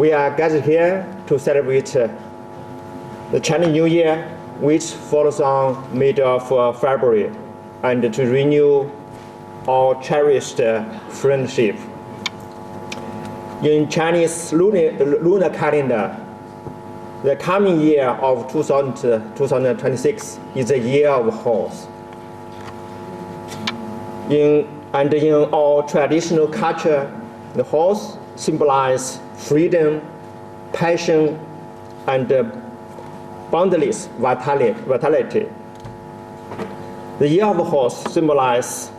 We are gathered here to celebrate uh, the Chinese New Year, which falls on mid of uh, February, and to renew our cherished uh, friendship. In Chinese lunar, lunar calendar, the coming year of two thousand, uh, two thousand twenty-six is the year of horse. In, and in our traditional culture, the horse symbolizes freedom, passion, and uh, boundless vitali- vitality. The year of the horse symbolizes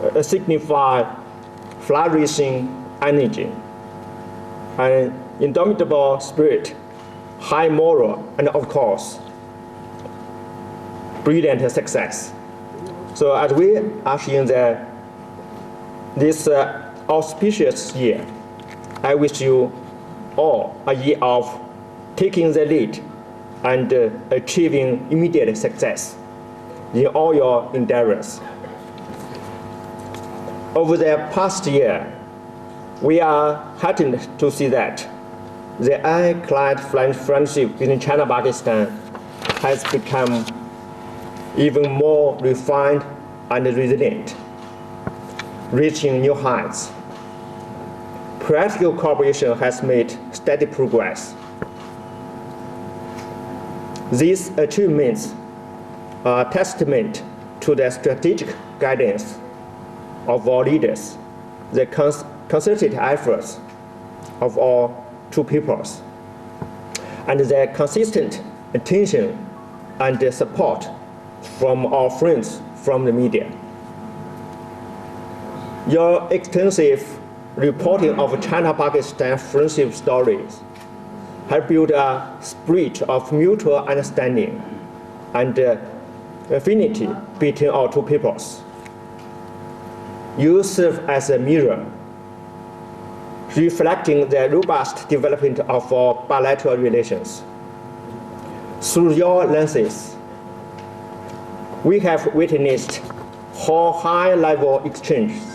uh, signify flourishing energy, an indomitable spirit, high moral, and of course, brilliant success. So as we are in the, this uh, auspicious year, I wish you all a year of taking the lead and uh, achieving immediate success in all your endeavors. Over the past year, we are heartened to see that the ironclad friend- friendship between China and Pakistan has become even more refined and resilient, reaching new heights. Practical cooperation has made steady progress. These achievements are testament to the strategic guidance of our leaders, the cons- concerted efforts of our two peoples, and the consistent attention and support from our friends from the media. Your extensive reporting of China-Pakistan friendship stories have built a spirit of mutual understanding and uh, affinity between our two peoples. You serve as a mirror reflecting the robust development of our bilateral relations. Through your lenses, we have witnessed how high-level exchanges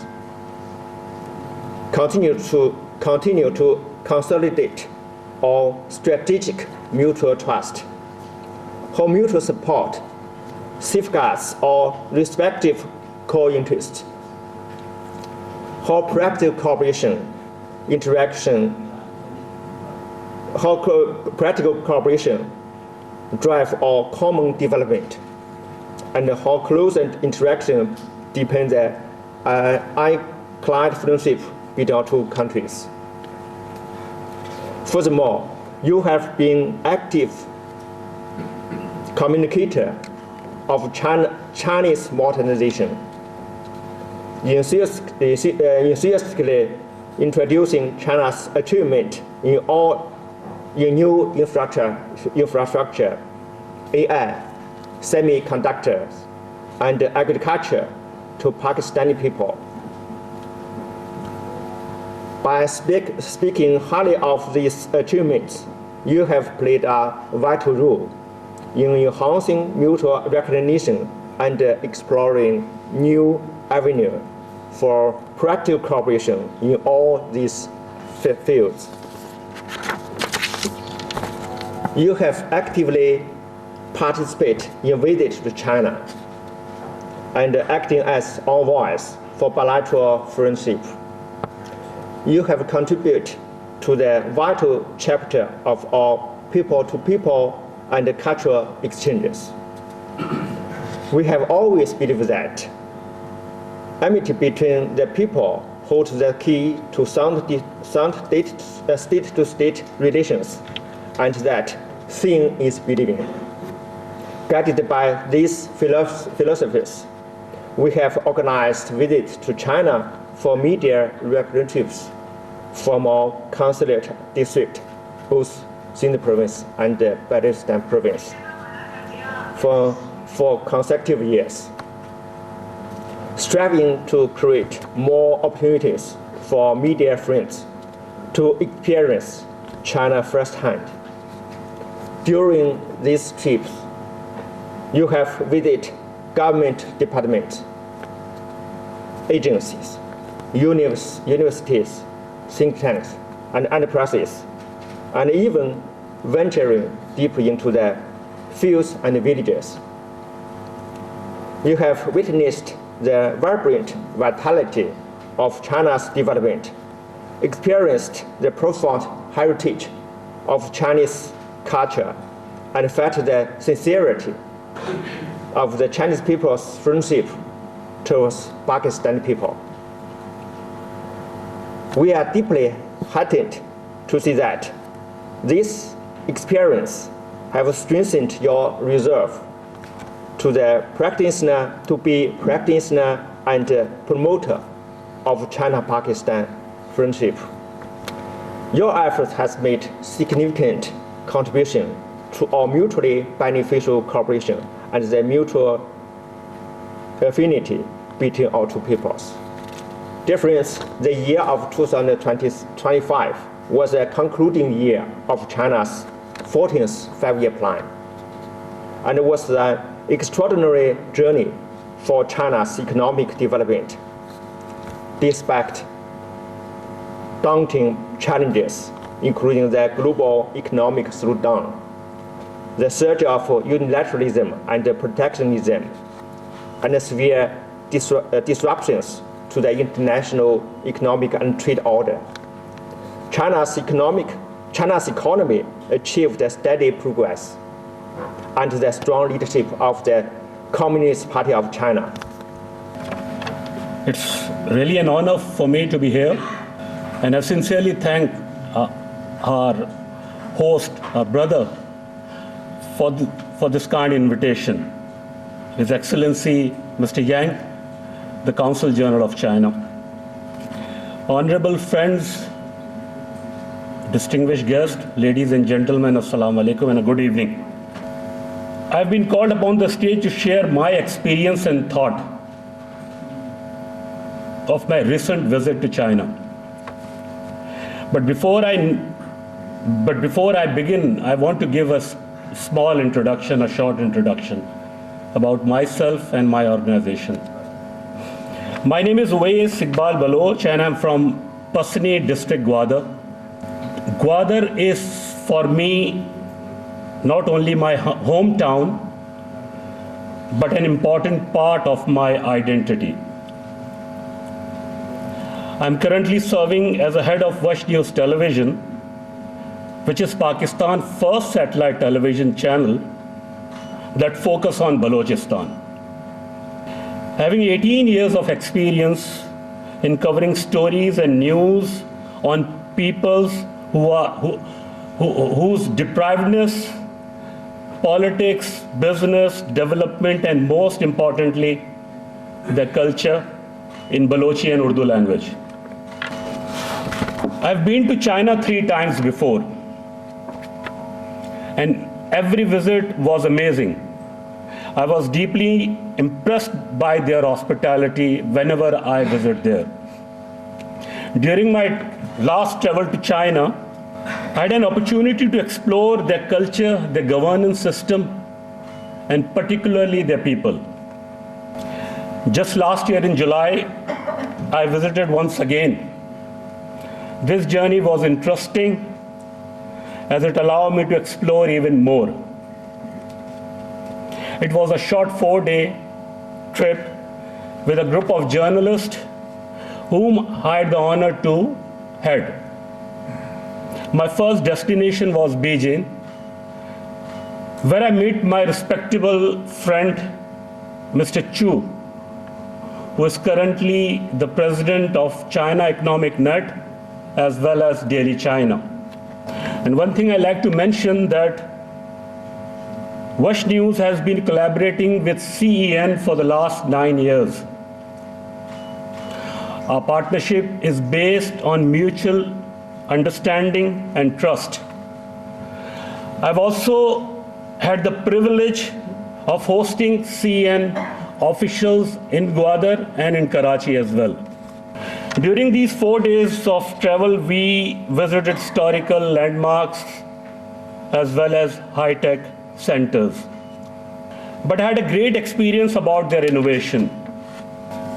continue to continue to consolidate our strategic mutual trust, how mutual support safeguards our respective core interests, how practical cooperation interaction, how co- practical cooperation drive our common development, and how close interaction depends on uh, ironclad friendship between our two countries. Furthermore, you have been active communicator of China, Chinese modernization, enthusiastically introducing China's achievement in all in new infrastructure, infrastructure, A I, semiconductors, and agriculture to Pakistani people. By speak, speaking highly of these achievements, you have played a vital role in enhancing mutual recognition and exploring new avenues for practical cooperation in all these fields. You have actively participated in visits to China and acting as our voice for bilateral friendship. You have contributed to the vital chapter of our people-to-people and cultural exchanges. We have always believed that amity between the people holds the key to sound, sound state-to-state relations, and that seeing is believing. Guided by these philosophies, we have organized visits to China for media representatives from our consulate district, both Sindh province and Balochistan province, for four consecutive years, striving to create more opportunities for media friends to experience China firsthand. During these trips, you have visited government departments, agencies, univers- universities, think tanks, and enterprises, and even venturing deep into the fields and villages. You have witnessed the vibrant vitality of China's development, experienced the profound heritage of Chinese culture, and felt the sincerity of the Chinese people's friendship towards Pakistani people. We are deeply heartened to see that this experience have strengthened your resolve to the practitioner, to be practitioner and promoter of China-Pakistan friendship. Your efforts has made significant contribution to our mutually beneficial cooperation and the mutual affinity between our two peoples. Difference, the year of two thousand twenty, twenty-five was a concluding year of China's fourteenth Five-Year Plan and was an extraordinary journey for China's economic development. Despite daunting challenges, including the global economic slowdown, the surge of unilateralism and protectionism, and severe disru-, uh, disruptions to the international economic and trade order, China's economic, China's economy achieved a steady progress under the strong leadership of the Communist Party of China. It's really an honor for me to be here, and I sincerely thank, uh, our host, our brother, for th-, for this kind invitation, His Excellency Mister Yang, the Consul General of China. Honorable friends, distinguished guests, ladies and gentlemen, Assalamu alaikum and a good evening. I've been called upon the stage to share my experience and thought of my recent visit to China. But before I, but before I begin, I want to give a s-, small introduction, a short introduction about myself and my organization. My name is Uwais Iqbal Baloch, and I'm from Pasni district, Gwadar. Gwadar is for me not only my ho-, hometown, but an important part of my identity. I'm currently serving as a head of Vash News Television, which is Pakistan's first satellite television channel that focus on Balochistan. Having eighteen years of experience in covering stories and news on peoples who are, who, who, whose deprivedness, politics, business, development, and most importantly, the culture in Balochi and Urdu language. I've been to China three times before, and every visit was amazing. I was deeply impressed by their hospitality whenever I visit there. During my last travel to China, I had an opportunity to explore their culture, their governance system, and particularly their people. Just last year in July, I visited once again. This journey was interesting as it allowed me to explore even more. It was a short four-day trip with a group of journalists whom I had the honor to head. My first destination was Beijing, where I meet my respectable friend, Mister Chu, who is currently the president of China Economic Net as well as Daily China. And one thing I like to mention that Vash News has been collaborating with C E N for the last nine years. Our partnership is based on mutual understanding and trust. I've also had the privilege of hosting C E N officials in Gwadar and in Karachi as well. During these four days of travel, we visited historical landmarks as well as high-tech centers, but had a great experience about their innovation.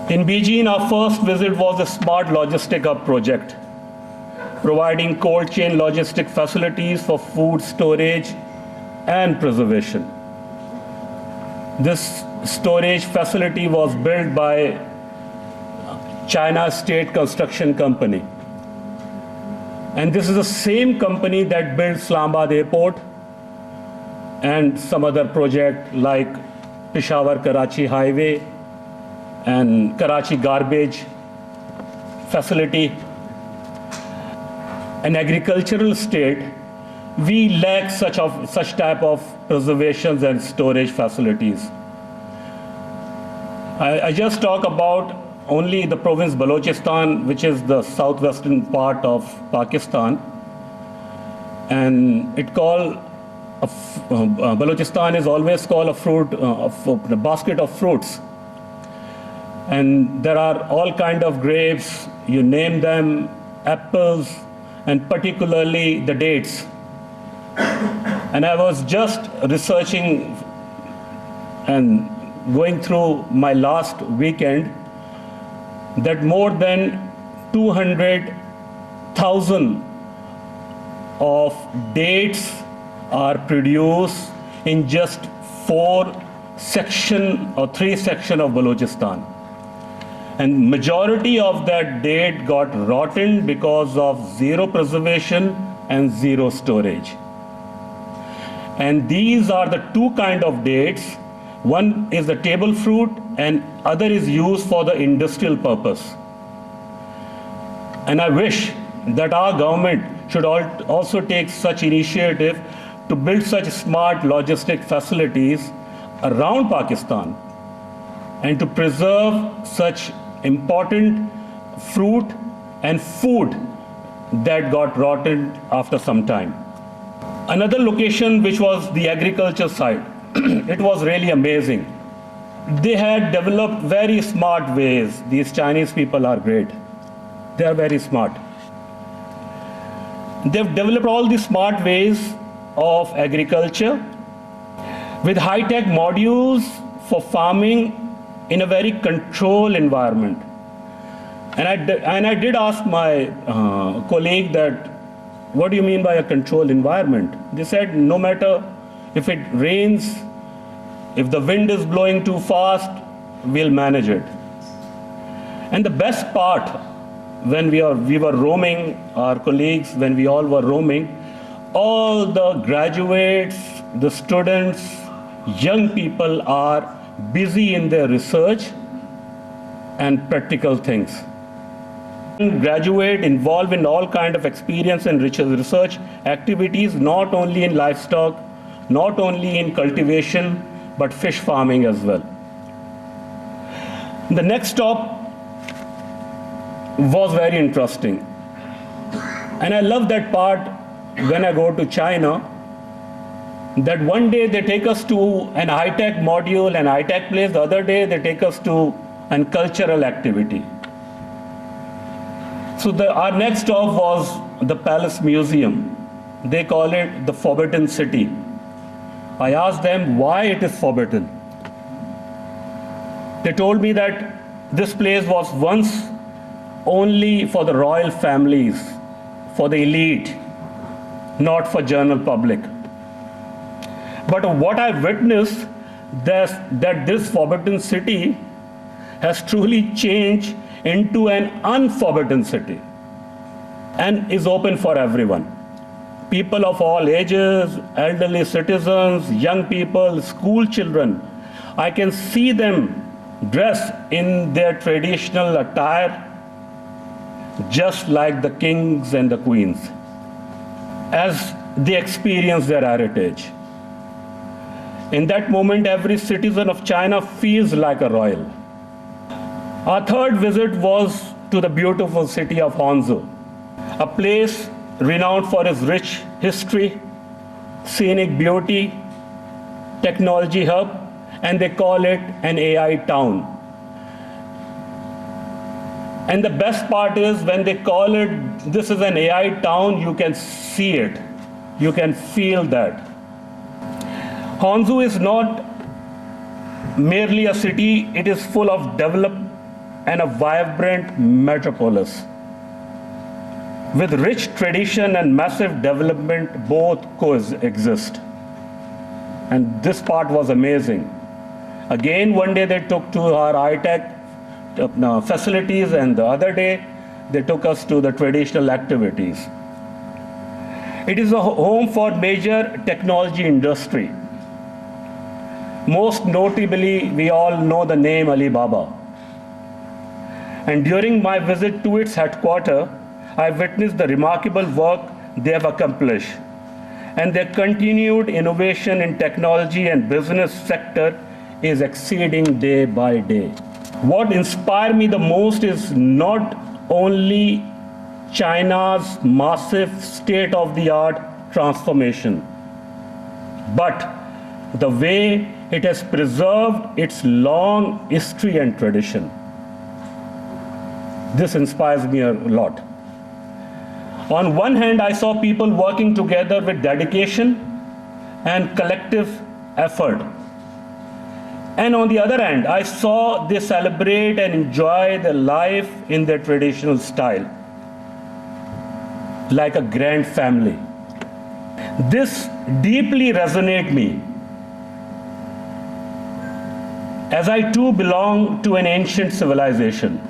In Beijing, our first visit was the Smart Logistic Hub project, providing cold chain logistic facilities for food storage and preservation. This storage facility was built by China State Construction Company. And this is the same company that built Islamabad Airport and some other project like Peshawar Karachi Highway and Karachi garbage facility. An agricultural state, we lack such of, such type of preservations and storage facilities. I, I just talk about only the province Balochistan, which is the southwestern part of Pakistan, and it called a f- uh, uh, Balochistan is always called a fruit, uh, of, of the basket of fruits, and there are all kind of grapes, you name them, apples, and particularly the dates. And I was just researching and going through my last weekend that more than two hundred thousand of dates are produced in just four section or three section of Balochistan. And majority of that date got rotten because of zero preservation and zero storage. And these are the two kind of dates. One is the table fruit and other is used for the industrial purpose. And I wish that our government should al- also take such initiative to build such smart logistic facilities around Pakistan and to preserve such important fruit and food that got rotten after some time. Another location, which was the agriculture side, it was really amazing. They had developed very smart ways. These Chinese people are great. They are very smart. They've developed all these smart ways of agriculture with high-tech modules for farming in a very controlled environment. And I, d- and I did ask my uh, colleague that, "What do you mean by a controlled environment?" They said, "No matter if it rains, if the wind is blowing too fast, we'll manage it." And the best part, when we are we were roaming, our colleagues, when we all were roaming, all the graduates, the students, young people are busy in their research and practical things. Graduate involved in all kind of experience and research activities, not only in livestock, not only in cultivation, but fish farming as well. The next stop was very interesting. And I love that part when I go to China, that one day they take us to an high-tech module, an high-tech place, the other day they take us to an cultural activity. So the, our next stop was the Palace Museum. They call it the Forbidden City. I asked them why it is forbidden. They told me that this place was once only for the royal families, for the elite, not for general public. But what I witnessed, that, that this Forbidden City has truly changed into an unforbidden city and is open for everyone. People of all ages, elderly citizens, young people, school children, I can see them dressed in their traditional attire, just like the kings and the queens, as they experience their heritage. In that moment, every citizen of China feels like a royal. Our third visit was to the beautiful city of Hangzhou, a place renowned for its rich history, scenic beauty, technology hub, and they call it an A I town. And the best part is, when they call it, "This is an A I town," you can see it, you can feel that. Hangzhou is not merely a city, it is full of developed and a vibrant metropolis. With rich tradition and massive development, both coexist. And this part was amazing. Again, one day they took to our high-tech, uh, facilities, and the other day they took us to the traditional activities. It is a ho-, home for major technology industry. Most notably, we all know the name Alibaba. And during my visit to its headquarter, I witnessed the remarkable work they have accomplished, and their continued innovation in technology and business sector is exceeding day by day. What inspired me the most is not only China's massive state-of-the-art transformation, but the way it has preserved its long history and tradition. This inspires me a lot. On one hand, I saw people working together with dedication and collective effort. And on the other hand, I saw they celebrate and enjoy their life in their traditional style, like a grand family. This deeply resonated me, as I too belong to an ancient civilization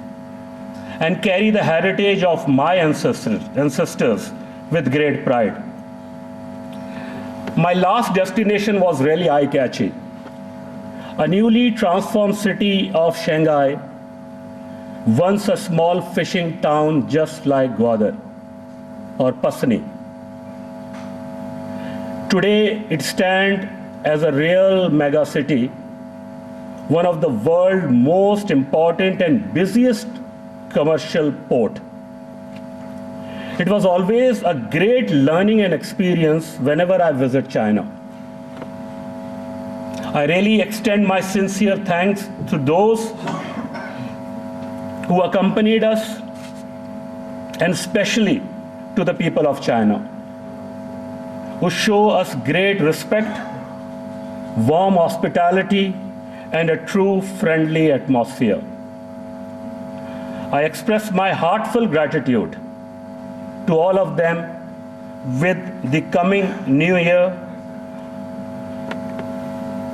and carry the heritage of my ancestors, ancestors with great pride. My last destination was really eye-catching. A newly transformed city of Shanghai, once a small fishing town just like Gwadar or Pasni. Today, it stands as a real mega city, one of the world's most important and busiest commercial port. It was always a great learning and experience whenever I visit China. I really extend my sincere thanks to those who accompanied us, and especially to the people of China, who show us great respect, warm hospitality, and a true friendly atmosphere. I express my heartfelt gratitude to all of them with the coming new year.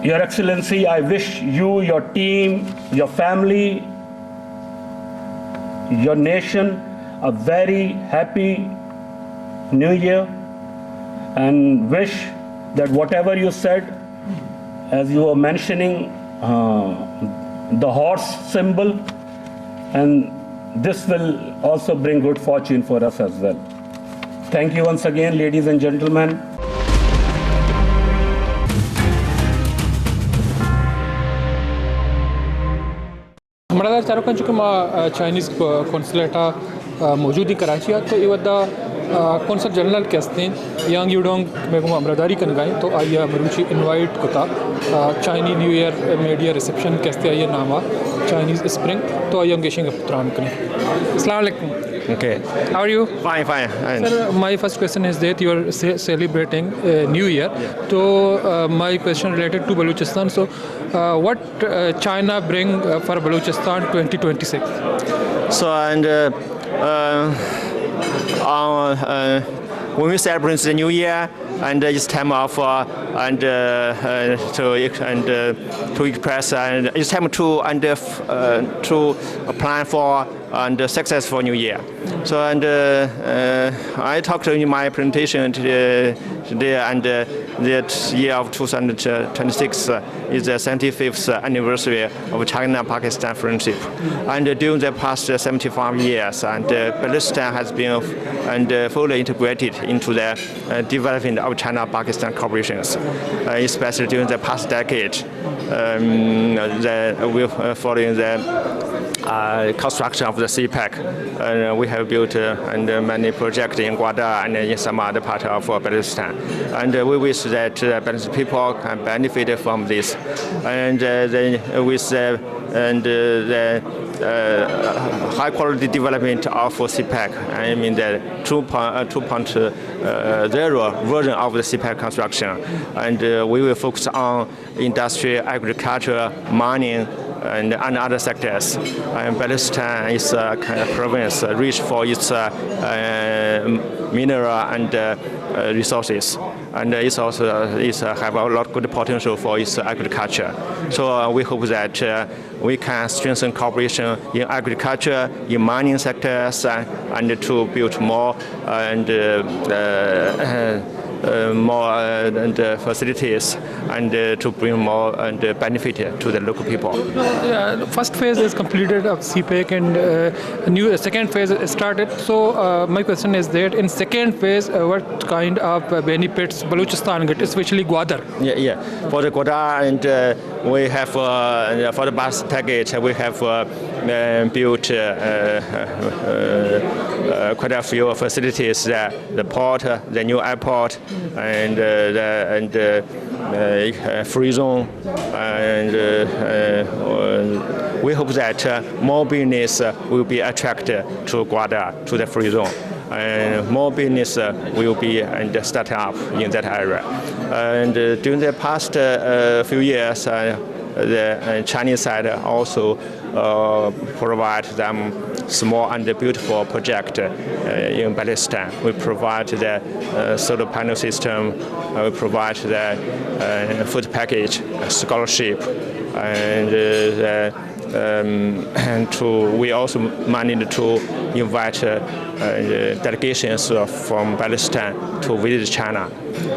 Your Excellency, I wish you, your team, your family, your nation a very happy new year, and wish that whatever you said, as you were mentioning, uh, the horse symbol, and this will also bring good fortune for us as well. Thank you once again, ladies and gentlemen. مڑادار چاروکاں، چونکہ ما، آ، چائنیز کو-، قونصلیٹ ءَ، آ، موجود ایں کراچی ءَ، تو اے وھد ءَ، آ، قونصل جنرل کہ است ایں، یانگ یوڈونگ، مئے گوما ہمراہداری کنگ ءَ ایں، تو آئی ءَ مروچی انوائٹ کتا، آ، چائنی نیو ایئر میڈیا ریسپشن کہ است ایں، آئی ءِ نام ءَ چائنیز اسپرنگ، تو آئی ءَ ہم گیشیں گپ تران کنیں۔ السلام علیکم۔ Okay. How are you? Fine, fine, fine. Sir, my first question is that you are ce-, celebrating, uh, New Year. Yeah. So, uh, my question related to Balochistan. So, uh, what, uh, China bring, uh, for Balochistan twenty twenty-six? So, and, uh, uh, our, uh, when we celebrate the New Year, and, uh, it's time of, uh, and, uh, uh, to ex-, and, uh, to express, and it's time to, and, uh, f-, uh, to plan for and, uh, successful New Year. So, and, uh, uh, I talked in my presentation today, today, and, uh, that year of two thousand twenty-six, uh, is the seventy-fifth anniversary of China-Pakistan friendship. And, uh, during the past, uh, seventy-five years, and, uh, Balochistan has been, and, uh, fully integrated into the, uh, development of China-Pakistan cooperations, uh, especially during the past decade. Um, the, we, uh, following the, uh, construction of the CPEC, uh, we have built, uh, and, uh, many projects in Gwadar and in some other part of, uh, Balochistan. And, uh, we wish that, uh, Baloch people can benefit from this. And, uh, then with, uh, and, uh, the, uh, high quality development of CPEC, I mean the two point, uh, two point zero version of the CPEC construction. And, uh, we will focus on industry, agriculture, mining, and, and other sectors. And Balochistan is a kind of province, uh, rich for its, uh, uh, mineral and, uh, uh, resources. And it's also, uh, it's, uh, have a lot of good potential for its agriculture. So, uh, we hope that, uh, we can strengthen cooperation in agriculture, in mining sectors, uh, and to build more, uh, and, uh, uh, uh, more, uh, and, uh, facilities and, uh, to bring more and, uh, benefit to the local people. Uh, first phase is completed of CPEC and, uh, new, uh, second phase started. So, uh, my question is that in second phase, uh, what kind of, uh, benefits Balochistan get, especially Gwadar? Yeah, yeah. For the Gwadar and, uh, we have, uh, for the bus package, we have, uh, uh, built, uh, uh, uh, uh, quite a few facilities there. The port, uh, the new airport, and, uh, the, and, uh, uh, uh, free zone, and, uh, uh, we hope that, uh, more business, uh, will be attracted to Gwadar, to the free zone, and more business, uh, will be and start up in that area. And, uh, during the past, uh, uh, few years, uh, the, uh, Chinese side also uh, provide them small and beautiful project, uh, in Balochistan. We provide the, uh, solar panel system, uh, we provide the, uh, food package, uh, scholarship, and, uh, the, um, and to, we also managed to invite, uh, uh, delegations, uh, from Balochistan to visit China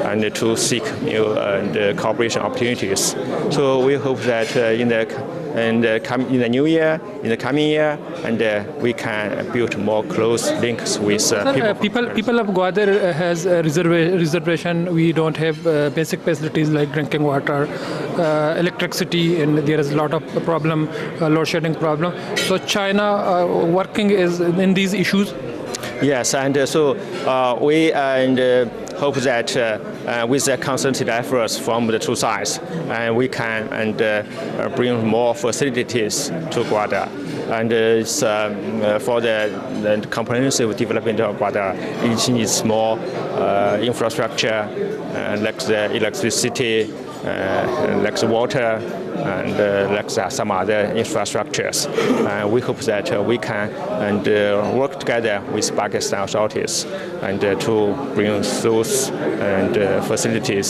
and to seek new, uh, and, uh, cooperation opportunities. So we hope that, uh, in the, in the com-, in the new year, in the coming year, and, uh, we can build more close links with, uh, Sir, people uh, from people, Gwadar. People of Gwadar, uh, has a reserva-, reservation. We don't have, uh, basic facilities like drinking water, uh, electricity, and there is a lot of problem, uh, load shedding problem. So China, uh, working is in these issues. Yes, and, uh, so, uh, we, uh, and, uh, hope that, uh, uh, with the concerted efforts from the two sides, and we can and, uh, uh, bring more facilities to Gwadar. And, uh, it's, um, uh, for the, the comprehensive development of Gwadar, it needs more, uh, infrastructure, uh, like the electricity, uh, like the water, and, uh, like the, some other infrastructures. Uh, we hope that, uh, we can and, uh, work together with Pakistan authorities and, uh, to bring those and, uh, facilities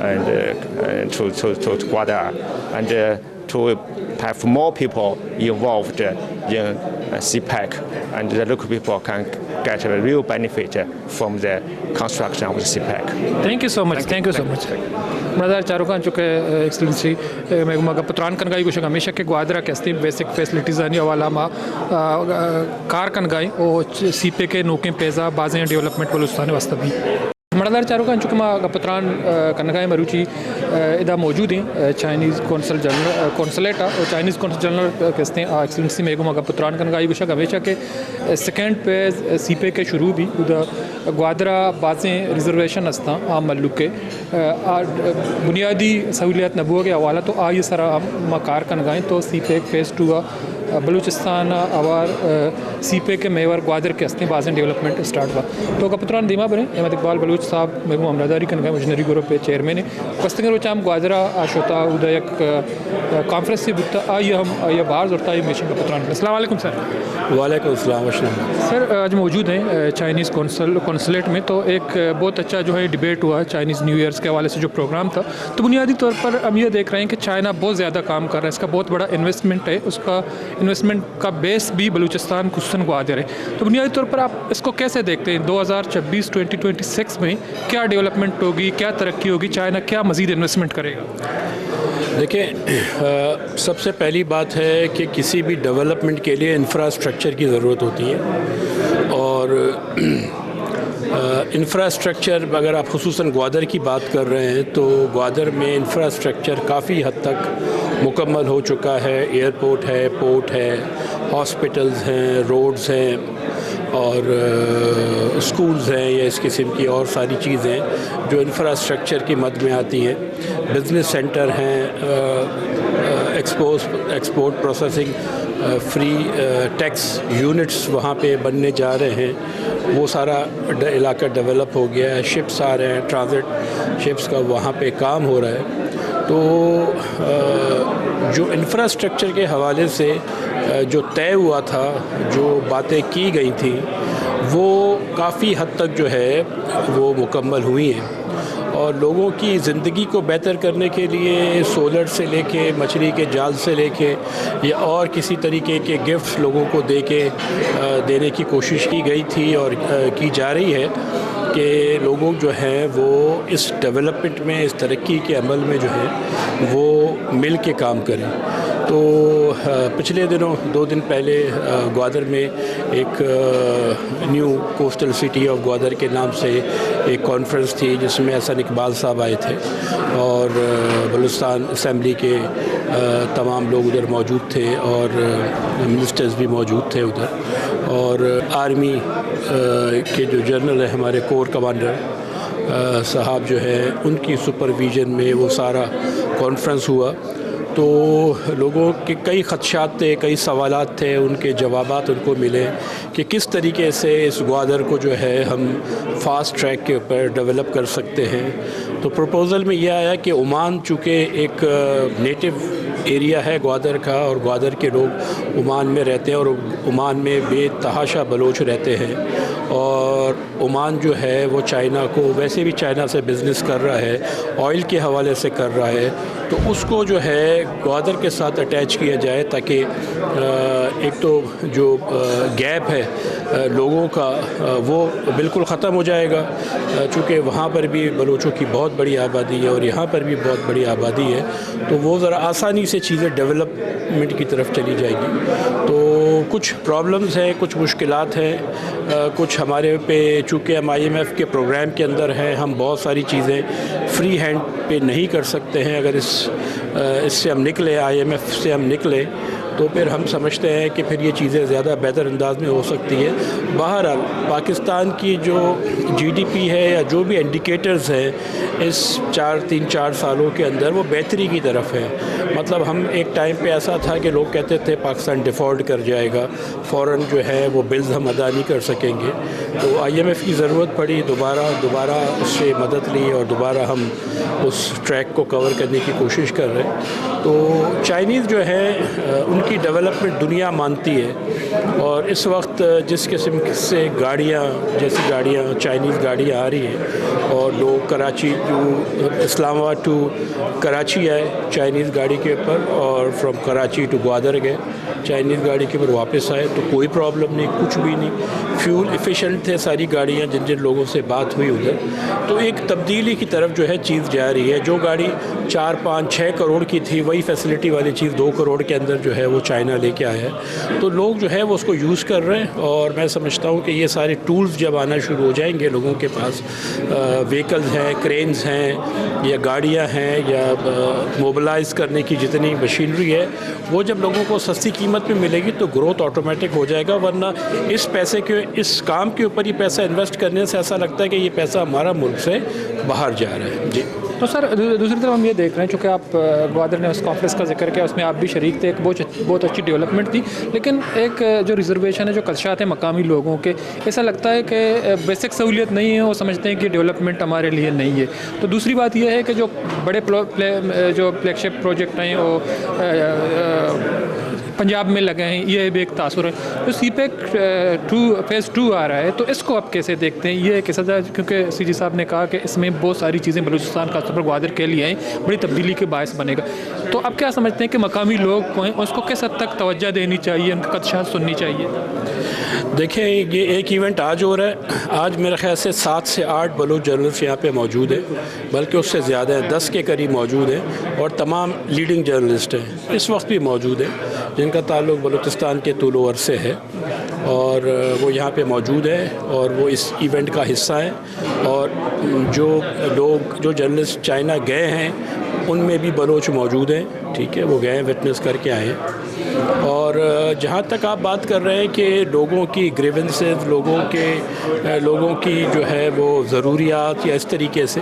and, uh, and to, to, to Gwadar and, uh, to have more people involved in, uh, CPEC, and the local people can get a real benefit from the construction of the CPEC. Thank you so much. Thank you so much. مڑدار چاروکاں، چونکہ، ایکسلنسی، مئے گوما گپ ءُ تران کنگائی گوشگ ہمیش کہ گوادر ءَ کہ ہستیں بیسک فیسلٹیز آنی حوالہ ما، آ، آ، کار کنگائیں او سی پیک ءِ نوکیں فیز ءَ بازیں ڈیولپمنٹ بلوچستان ءِ واستہ بی۔ مڑدار چاروکاں، چونکہ ما گپ ءُ تران، آ، کنگائیں مروچی، آ، ادا موجود ہیں، آ، چائنیز قونصل جنرل، آ، قونصلیٹ ءَ، او چائنیز قونصل جنرل، آ، کہ ہستیں، آ، ایکسلنسی مئے گوما گپ ءُ تران کنگائی گوشگ ہمیش کہ سیکنڈ فیز سی پیک ءِ شروع بی، اودا گوادر ءَ بازیں ریزرویشن ہستاں آ مھلوک ءِ، آ، آ بنیادی سہولیات نہ بوگ ءِ حوالہ تو آئی ءِ سرا ہم ما کار کنگائیں تو سی پیک فیز ٹو ءَ بلوچستان ءَ ہوار، آ، سی پیک ءِ محور گوادر کہ ہستیں بازیں ڈیولپمنٹ اسٹارٹ با۔ تو گپ ءُ تران دیما بریں، احمد اقبال بلوچ صاحب مئے گوں ہمراہداری کنگا، وژنری گروپ ءِ چیئرمین ءِ۔ گوستگیں روچ ءَ ہم گوادر ءَ آ شتا، اودا یک، آ، کانفرنس بوتا، آئی ءَ ہم، آئی ءَ بہر زرتا، آئی ءَ ہمیشیں گپ ءُ تران۔ السلام علیکم سر۔ وعلیکم السلام، وش آمد۔ سر، آج موجود ہیں، آ، چائنیز قونصل، قونصلیٹ میں، تو ایک، آ، بہت اچھا جو ہے ڈیبیٹ ہوا چائنیز نیو ایئرز کے حوالے سے جو پروگرام تھا، تو بنیادی طور پر ہم یہ دیکھ رہے ہیں کہ چائنا بہت زیادہ کام کر رہا ہے، اس کا بہت بڑا انویسٹمنٹ ہے، اس کا انویسٹمنٹ کا بیس بھی بلوچستان خصوصاً گوادر ہے۔ تو بنیادی طور پر آپ اس کو کیسے دیکھتے ہیں؟ دو ہزار چھبیس، ٹوئنٹی ٹوئنٹی سکس میں کیا ڈیولپمنٹ ہوگی، کیا ترقی ہوگی، چائنا کیا مزید انویسٹمنٹ کرے گا؟ دیکھیں، آ، سب سے پہلی بات ہے کہ کسی بھی ڈیولپمنٹ کے لیے انفراسٹرکچر کی ضرورت ہوتی ہے، اور، آ، انفراسٹرکچر، اگر آپ خصوصاً گوادر کی بات کر رہے ہیں تو گوادر میں انفراسٹرکچر کافی حد تک مکمل ہو چکا ہے۔ ایئرپورٹ ہے، پورٹ ہے، ہاسپٹلز ہیں، روڈز ہیں، اور، آ، اسکولز ہیں یا اس قسم کی اور ساری چیزیں جو انفراسٹرکچر کی مد میں آتی ہیں۔ بزنس سینٹر ہیں، آ، آ، ایکسپوز-، ایکسپورٹ پروسیسنگ، آ، فری، آ، ٹیکس یونٹس وہاں پہ بننے جا رہے ہیں، وہ سارا ڈ-، علاقہ ڈیولپ ہو گیا ہے۔ شپس آ رہے ہیں، ٹرانزٹ شپس کا وہاں پہ کام ہو رہا ہے۔ تو، آ، جو انفراسٹرکچر کے حوالے سے جو طے ہوا تھا، جو باتیں کی گئی تھیں، وہ کافی حد تک جو ہے وہ مکمل ہوئی ہیں، اور لوگوں کی زندگی کو بہتر کرنے کے لیے سولر سے لے کے، مچھلی کے جال سے لے کے، یا اور کسی طریقے کے گفٹس لوگوں کو دے کے دینے کی کوشش کی گئی تھی اور کی جا رہی ہے کہ لوگوں جو ہیں وہ اس ڈیولپمنٹ میں، اس ترقی کے عمل میں جو ہے وہ مل کے کام کریں۔ تو پچھلے دنوں، دو دن پہلے، گوادر میں ایک new coastal city of Gwadar کے نام سے ایک کانفرنس تھی، جس میں احسن اقبال صاحب آئے تھے اور بلوچستان اسمبلی کے تمام لوگ ادھر موجود تھے اور منسٹرز بھی موجود تھے ادھر، اور آرمی کے جو جنرل ہیں، ہمارے کور کمانڈر صاحب جو ہے، ان کی سپرویژن میں وہ سارا کانفرنس ہوا۔ تو لوگوں کے کئی خدشات تھے، کئی سوالات تھے، ان کے جوابات ان کو ملے کہ کس طریقے سے اس گوادر کو جو ہے ہم فاسٹ ٹریک کے اوپر ڈیولپ کر سکتے ہیں۔ تو پروپوزل میں یہ آیا کہ عمان چونکہ ایک نیٹو ایریا ہے گوادر کا، اور گوادر کے لوگ عمان میں رہتے ہیں اور عمان میں بے تحاشا بلوچ رہتے ہیں، اور عمان جو ہے وہ چائنا کو، ویسے بھی چائنا سے بزنس کر رہا ہے، آئل کے حوالے سے کر رہا ہے، تو اس کو جو ہے گوادر کے ساتھ اٹیچ کیا جائے، تاکہ ایک تو جو گیپ ہے لوگوں کا، وہ بالکل ختم ہو جائے گا، چونکہ وہاں پر بھی بلوچوں کی بہت بڑی آبادی ہے اور یہاں پر بھی بہت بڑی آبادی ہے، تو وہ ذرا آسانی سے چیزیں ڈیولپمنٹ کی طرف چلی جائیں گی۔ تو کچھ پرابلمز ہیں، کچھ مشکلات ہیں، کچھ ہمارے پہ، چونکہ ہم آئی ایم ایف کے پروگرام کے اندر ہیں، ہم بہت ساری چیزیں فری ہینڈ پہ نہیں کر سکتے ہیں۔ اگر اس اس سے ہم نکلے، آئی ایم ایف سے ہم نکلے، تو پھر ہم سمجھتے ہیں کہ پھر یہ چیزیں زیادہ بہتر انداز میں ہو سکتی ہے۔ بہرحال، پاکستان کی جو جی ڈی پی ہے یا جو بھی انڈیکیٹرز ہیں اس چار، تین چار سالوں کے اندر، وہ بہتری کی طرف ہے۔ مطلب، ہم ایک ٹائم پہ ایسا تھا کہ لوگ کہتے تھے پاکستان ڈیفالٹ کر جائے گا، فوراً جو ہے وہ بلز ہم ادا نہیں کر سکیں گے۔ تو آئی ایم ایف کی ضرورت پڑی، دوبارہ دوبارہ اس سے مدد لی اور دوبارہ ہم اس ٹریک کو کور کرنے کی کوشش کر رہے ہیں۔ تو چائنیز جو ہے، ان کی ڈیولپمنٹ دنیا مانتی ہے، اور اس وقت جس قسم سے گاڑیاں، جیسی گاڑیاں، چائنیز گاڑیاں آ رہی ہیں اور لوگ کراچی ٹو، اسلام آباد ٹو کراچی آئے چائنیز گاڑی کے اوپر، اور فرام کراچی ٹو گوادر گئے چائنیز گاڑی کے اوپر واپس آئے، تو کوئی پرابلم نہیں، کچھ بھی نہیں۔ فیول ایفیشنٹ تھے ساری گاڑیاں، جن جن لوگوں سے بات ہوئی ادھر۔ تو ایک تبدیلی کی طرف جو ہے چیز جا رہی ہے۔ جو گاڑی چار، پانچ، چھ کروڑ کی تھی، وہی فیسلٹی والی چیز دو کروڑ کے اندر جو ہے وہ چائنا لے کے آیا ہے۔ تو لوگ جو ہے وہ اس کو یوز کر رہے ہیں، اور میں سمجھتا ہوں کہ یہ سارے ٹولز جب آنا شروع ہو جائیں گے لوگوں کے پاس، وہیکلز ہیں، کرینز ہیں، یا گاڑیاں ہیں، یا موبلائز کرنے کی جتنی مشینری ہے، وہ جب لوگوں کو سستی قیمت پہ ملے گی تو گروتھ آٹومیٹک ہو جائے گا، ورنہ اس پیسے کے، اس کام کے اوپر یہ پیسہ انویسٹ کرنے سے ایسا لگتا ہے کہ یہ پیسہ ہمارا ملک سے باہر جا رہا ہے۔ جی۔ تو سر، دو-، دوسری طرف ہم یہ دیکھ رہے ہیں، چونکہ آپ، آ، گوادر نے اس کانفرنس کا ذکر کیا، اس میں آپ بھی شریک تھے، ایک بہت، بہت اچھی ڈیولپمنٹ تھی، لیکن ایک، آ، جو ریزرویشن ہے، جو خدشات ہیں مقامی لوگوں کے، ایسا لگتا ہے کہ، آ، بیسک سہولیت نہیں ہے، وہ سمجھتے ہیں کہ ڈیولپمنٹ ہمارے لیے نہیں ہے۔ تو دوسری بات یہ ہے کہ جو بڑے پلو-، پلے-، جو فلیگ شپ پروجیکٹ ہیں، وہ، آ، آ، پنجاب میں لگے ہیں، یہ بھی ایک تاثر ہے۔ تو سی پیک، آ، ٹو، فیز ٹو آ رہا ہے، تو اس کو آپ کیسے دیکھتے ہیں؟ یہ ایک ایسا تھا، کیونکہ سی جی صاحب نے کہا کہ اس میں بہت ساری چیزیں بلوچستان، خاص طور پر گوادر کے لیے ہیں، بڑی تبدیلی کے باعث بنے گا۔ تو آپ کیا سمجھتے ہیں کہ مقامی لوگ کو ہیں، اس کو کس حد تک توجہ دینی چاہیے، ان کی خدشات سننی چاہیے؟ دیکھیں، یہ ایک ایونٹ آج ہو رہا ہے۔ آج میرے خیال سے سات سے آٹھ بلوچ جرنلسٹ یہاں پہ موجود ہیں، بلکہ اس سے زیادہ ہیں، دس کے قریب موجود ہیں، اور تمام لیڈنگ جرنلسٹ ہیں، اس وقت بھی موجود ہیں، جن کا تعلق بلوچستان کے طول و عرض سے ہے، اور وہ یہاں پہ موجود ہیں اور وہ اس ایونٹ کا حصہ ہیں۔ اور جو لوگ، جو جرنلسٹ چائنا گئے ہیں، ان میں بھی بلوچ موجود ہیں، ٹھیک ہے، وہ گئے ہیں، وٹنس کر کے آئے ہیں۔ اور جہاں تک آپ بات کر رہے ہیں کہ لوگوں کی گریونسز، لوگوں کے لوگوں کی جو ہے وہ ضروریات یا اس طریقے سے،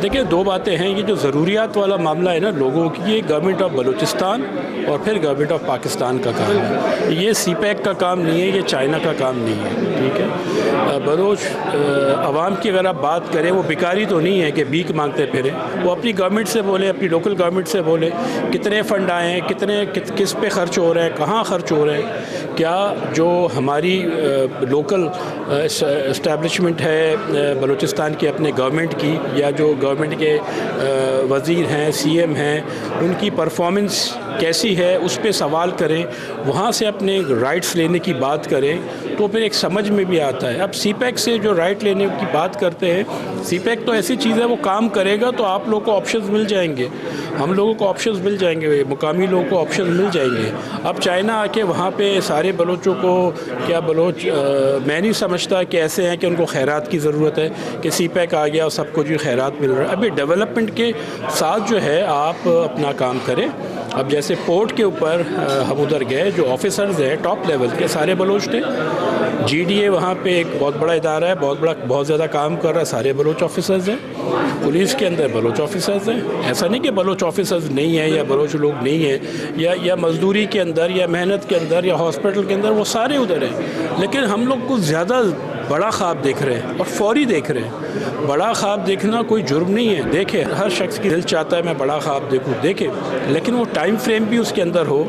دیکھیں، دو باتیں ہیں. یہ جو ضروریات والا معاملہ ہے نا لوگوں کی، یہ گورنمنٹ آف بلوچستان اور پھر گورنمنٹ آف پاکستان کا کام ہے. یہ سی پیک کا کام نہیں ہے، یہ چائنا کا کام نہیں ہے. ٹھیک ہے، بلوچ عوام کی اگر آپ بات کریں، وہ بھکاری تو نہیں ہے کہ بھیک مانگتے پھریں. وہ اپنی گورنمنٹ سے بولے، اپنی لوکل گورنمنٹ سے بولے، کتنے فنڈ آئے ہیں، کتنے کس پہ خرچ ہو رہے ہیں، کہاں خرچ ہو رہے ہیں. کیا جو ہماری لوکل اسٹیبلشمنٹ ہے بلوچستان کی اپنے گورنمنٹ کی، یا جو گورنمنٹ کے وزیر ہیں، سی ایم ہیں، ان کی پرفارمنس کیسی ہے، اس پہ سوال کریں، وہاں سے اپنے رائٹس لینے کی بات کریں، تو پھر ایک سمجھ میں بھی آتا ہے. اب سی پیک سے جو رائٹ لینے کی بات کرتے ہیں، سی پیک تو ایسی چیز ہے، وہ کام کرے گا تو آپ لوگوں کو آپشنز مل جائیں گے، ہم لوگوں کو آپشنز مل جائیں گے، مقامی لوگوں کو آپشنز مل جائیں گے. اب چائنا آ کے وہاں پہ سارے بلوچوں کو، کیا بلوچ، میں نہیں سمجھتا کہ ایسے ہیں کہ ان کو خیرات کی ضرورت ہے کہ سی پیک آ گیا اور سب کو جو خیرات مل رہا ہے. ابھی ڈیولپمنٹ کے ساتھ جو ہے آپ اپنا کام کریں. اب جیسے پورٹ کے اوپر ہم ادھر گئے، جو آفیسرز ہیں ٹاپ لیول کے، سارے بلوچ تھے. جی ڈی اے وہاں پہ ایک بہت بڑا ادارہ ہے، بہت بڑا، بہت زیادہ کام کر رہا ہے، سارے بلوچ آفیسرز ہیں. پولیس کے اندر بلوچ آفیسرز ہیں، ایسا نہیں کہ بلوچ آفیسرز نہیں ہیں یا بلوچ لوگ نہیں ہیں، یا یا مزدوری کے اندر یا محنت کے اندر یا ہاسپٹل کے اندر، وہ سارے ادھر ہیں. لیکن ہم لوگ کچھ زیادہ بڑا خواب دیکھ رہے ہیں اور فوری دیکھ رہے ہیں. بڑا خواب دیکھنا کوئی جرم نہیں ہے، دیکھے، ہر شخص کی دل چاہتا ہے میں بڑا خواب دیکھوں، دیکھے، لیکن وہ ٹائم فریم بھی اس کے اندر ہو،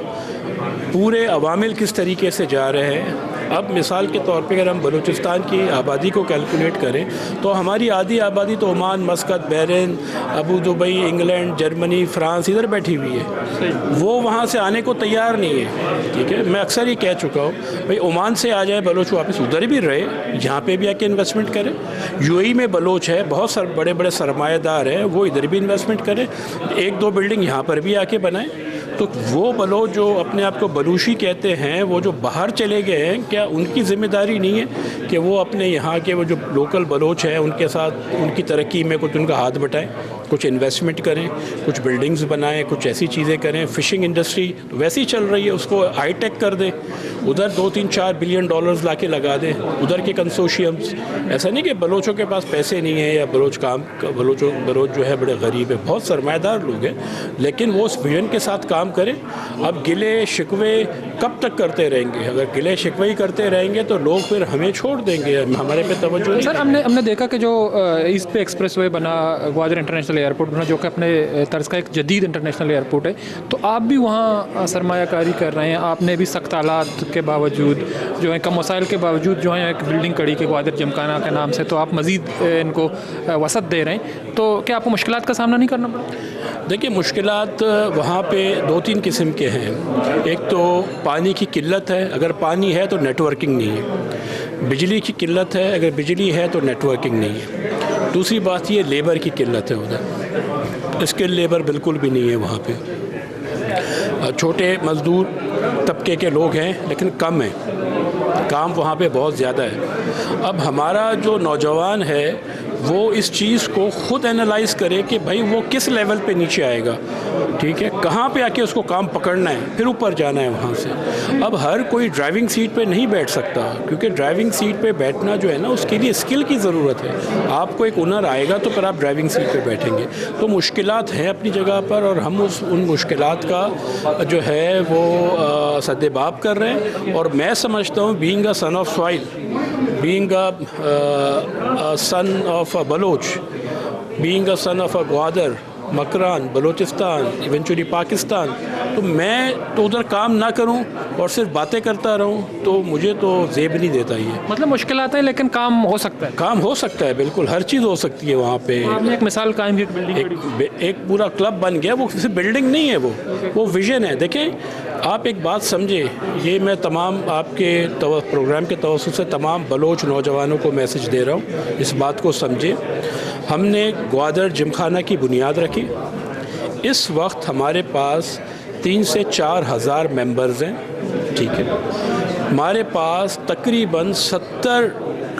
پورے عوامل کس طریقے سے جا رہے ہیں. اب مثال کے طور پہ اگر ہم بلوچستان کی آبادی کو کیلکولیٹ کریں تو ہماری آدھی آبادی تو عمان، مسقط، بحرین، ابو دبئی، انگلینڈ، جرمنی، فرانس ادھر بیٹھی ہوئی ہے. وہ وہاں سے آنے کو تیار نہیں ہے. ٹھیک ہے، میں اکثر یہ کہہ چکا ہوں، بھائی، عمان سے آ جائے بلوچ واپس، ادھر بھی رہے، یہاں پہ بھی آ کے انویسٹمنٹ کرے. یو اے ای میں بلوچ ہے، بہت سر بڑے بڑے سرمایہ دار ہیں، وہ ادھر بھی انویسٹمنٹ کرے، ایک دو بلڈنگ یہاں پر بھی آ کے بنائیں. تو وہ بلوچ جو اپنے آپ کو بلوشی کہتے ہیں، وہ جو باہر چلے گئے ہیں، کیا ان کی ذمہ داری نہیں ہے کہ وہ اپنے یہاں کے وہ جو لوکل بلوچ ہیں، ان کے ساتھ، ان کی ترقی میں کچھ ان کا ہاتھ بٹائیں، کچھ انویسٹمنٹ کریں، کچھ بلڈنگز بنائیں، کچھ ایسی چیزیں کریں؟ فشنگ انڈسٹری ویسے ہی چل رہی ہے، اس کو ہائی ٹیک کر دیں، ادھر دو تین چار بلین ڈالرز لا کے لگا دیں، ادھر کے کنسورشیمز. ایسا نہیں کہ بلوچوں کے پاس پیسے نہیں ہیں یا بلوچ کام، بلوچوں، بلوچ جو ہے بڑے غریب ہیں، بہت سرمایہ دار لوگ ہیں، لیکن وہ اس ویژن کے ساتھ کام کریں. اب گلے شکوے کب تک کرتے رہیں گے؟ اگر گلے شکوے ہی کرتے رہیں گے تو لوگ پھر ہمیں چھوڑ دیں گے، ہمارے پہ توجہ نہیں. سر، ہم نے، ہم نے دیکھا کہ جو، آ، اس پہ ایکسپریس وے بنا، گوادر انٹرنیشنل ایئرپورٹ بنا، جو کہ اپنے، آ، طرز کا ایک جدید انٹرنیشنل ایئرپورٹ ہے، تو آپ بھی وہاں، آ، سرمایہ کاری کر رہے ہیں. آپ نے بھی سخت حالات کے باوجود، جو ہے کم وسائل کے باوجود جو ہے ایک بلڈنگ کھڑی کی گوادر جمخانہ کے نام سے، تو آپ مزید، آ، ان کو، آ، وسعت دے رہے ہیں. تو کیا آپ کو مشکلات کا سامنا نہیں کرنا پڑا؟ دیکھیے، مشکلات وہاں پہ دو تین قسم کے ہیں. ایک تو پانی کی قلت ہے، اگر پانی ہے تو نیٹ ورکنگ نہیں ہے. بجلی کی قلت ہے، اگر بجلی ہے تو نیٹ ورکنگ نہیں ہے. دوسری بات یہ لیبر کی قلت ہے ادھر، اسکل لیبر بالکل بھی نہیں ہے وہاں پہ. چھوٹے مزدور طبقے کے لوگ ہیں لیکن کم ہیں، کام وہاں پہ بہت زیادہ ہے. اب ہمارا جو نوجوان ہے، وہ اس چیز کو خود اینالائز کرے کہ بھائی، وہ کس لیول پہ نیچے آئے گا، ٹھیک ہے، کہاں پہ آ کے اس کو کام پکڑنا ہے، پھر اوپر جانا ہے وہاں سے. اب ہر کوئی ڈرائیونگ سیٹ پہ نہیں بیٹھ سکتا، کیونکہ ڈرائیونگ سیٹ پہ بیٹھنا جو ہے نا، اس کے لیے اسکل کی ضرورت ہے. آپ کو ایک ہنر آئے گا تو پھر آپ ڈرائیونگ سیٹ پہ بیٹھیں گے. تو مشکلات ہیں اپنی جگہ پر، اور ہم اس، ان مشکلات کا جو ہے وہ، آ، سد باب کر رہے ہیں. اور میں سمجھتا ہوں، being a son of soil, being a, uh, a son of a Baloch, being a son of a Gwadar, Makran, Balochistan, eventually Pakistan, تو میں تو ادھر کام نہ کروں اور صرف باتیں کرتا رہوں، تو مجھے تو زیب نہیں دیتا یہ. مطلب، مشکلات ہیں لیکن کام ہو سکتا ہے. کام ہو سکتا ہے، بالکل، ہر چیز ہو سکتی ہے وہاں پہ. آپ نے ایک مثال قائم کی، ایک بلڈنگ ایک کھڑی. بے-، ایک پورا کلب بن گیا، وہ صرف بلڈنگ نہیں ہے، وہ، وہ ویژن ہے. دیکھیں، آپ ایک بات سمجھیں، یہ میں تمام آپ کے تو-، پروگرام کے توسط سے تمام بلوچ نوجوانوں کو میسج دے رہا ہوں، اس بات کو سمجھیں. ہم نے گوادر جمخانہ کی بنیاد رکھی. اس وقت ہمارے پاس تین سے چار ہزار ممبرز ہیں، ٹھیک ہے. ہمارے پاس تقریباً ستر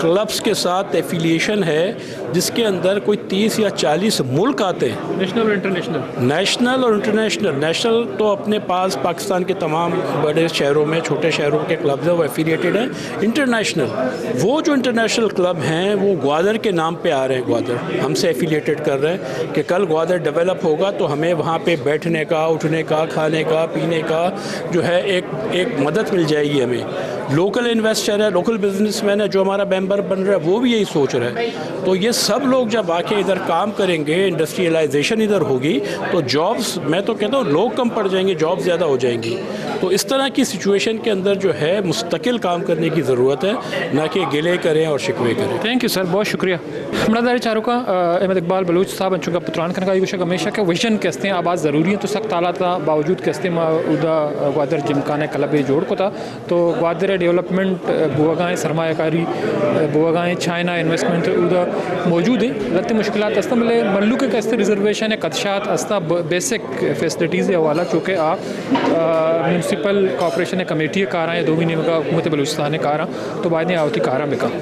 کلبس کے ساتھ ایفیلیشن ہے، جس کے اندر کوئی تیس یا چالیس ملک آتے ہیں۔ نیشنل اور انٹرنیشنل۔ نیشنل اور انٹرنیشنل۔ نیشنل تو اپنے پاس پاکستان کے تمام بڑے شہروں میں، چھوٹے شہروں کے کلبز ہیں، وہ ایفیلیٹڈ ہیں۔ انٹرنیشنل، وہ جو انٹرنیشنل کلب ہیں، وہ گوادر کے نام پہ آ رہے ہیں، گوادر ہم سے ایفیلیٹڈ کر رہے ہیں کہ کل گوادر ڈیولپ ہوگا تو ہمیں وہاں پہ بیٹھنے کا، اٹھنے کا، کھانے کا، پینے کا جو ہے ایک، ایک مدد مل جائے گی ہمیں۔ لوکل انویسٹر ہے، لوکل بزنس مین ہے، جو ہمارا ممبر بن رہا ہے، وہ بھی یہی سوچ رہا ہے۔ تو یہ سب لوگ جب آ کے ادھر کام کریں گے، انڈسٹریلائزیشن ادھر ہوگی، تو جابز، میں تو کہتا ہوں لوگ کم پڑ جائیں گے، جابز زیادہ ہو جائیں گی۔ تو اس طرح کی سچویشن کے اندر جو ہے مستقل کام کرنے کی ضرورت ہے، نہ کہ گلے کریں اور شکوے کریں۔ تھینک یو سر، بہت شکریہ۔ مڑاداریں چاروکاں، احمد اقبال بلوچ صاحب انچو گپ تران کنگا، آئی گوشگ ہمیشہ کہ ویژن کہ استیں آ باز ضروری ہیں، تو سخت حالات باوجود کہ استیں ما اودا گوادر جمکانہ کلب جوڑ کتا، تو گوادر ءِ ڈیولپمنٹ، ءَ، بوگا ایں، سرمایہ کاری، ءَ، بوگا ایں، چائنا انویسٹمنٹ اودا موجود ایں، لہتے مشکلات استاں، بلے مھلوک ءِ کہ است ریزرویشن ءِ خدشات استاں، ب-، بیسک فیسلٹیز ءِ حوالہ چوکہ آ، ءَ، میونسپل کارپوریشن ءِ کمیٹی ءِ کاراں یا دومی نیمگا حکومت بلوچستان ءِ کاراں، تو باید ایں آ وتی کاراں بکن۔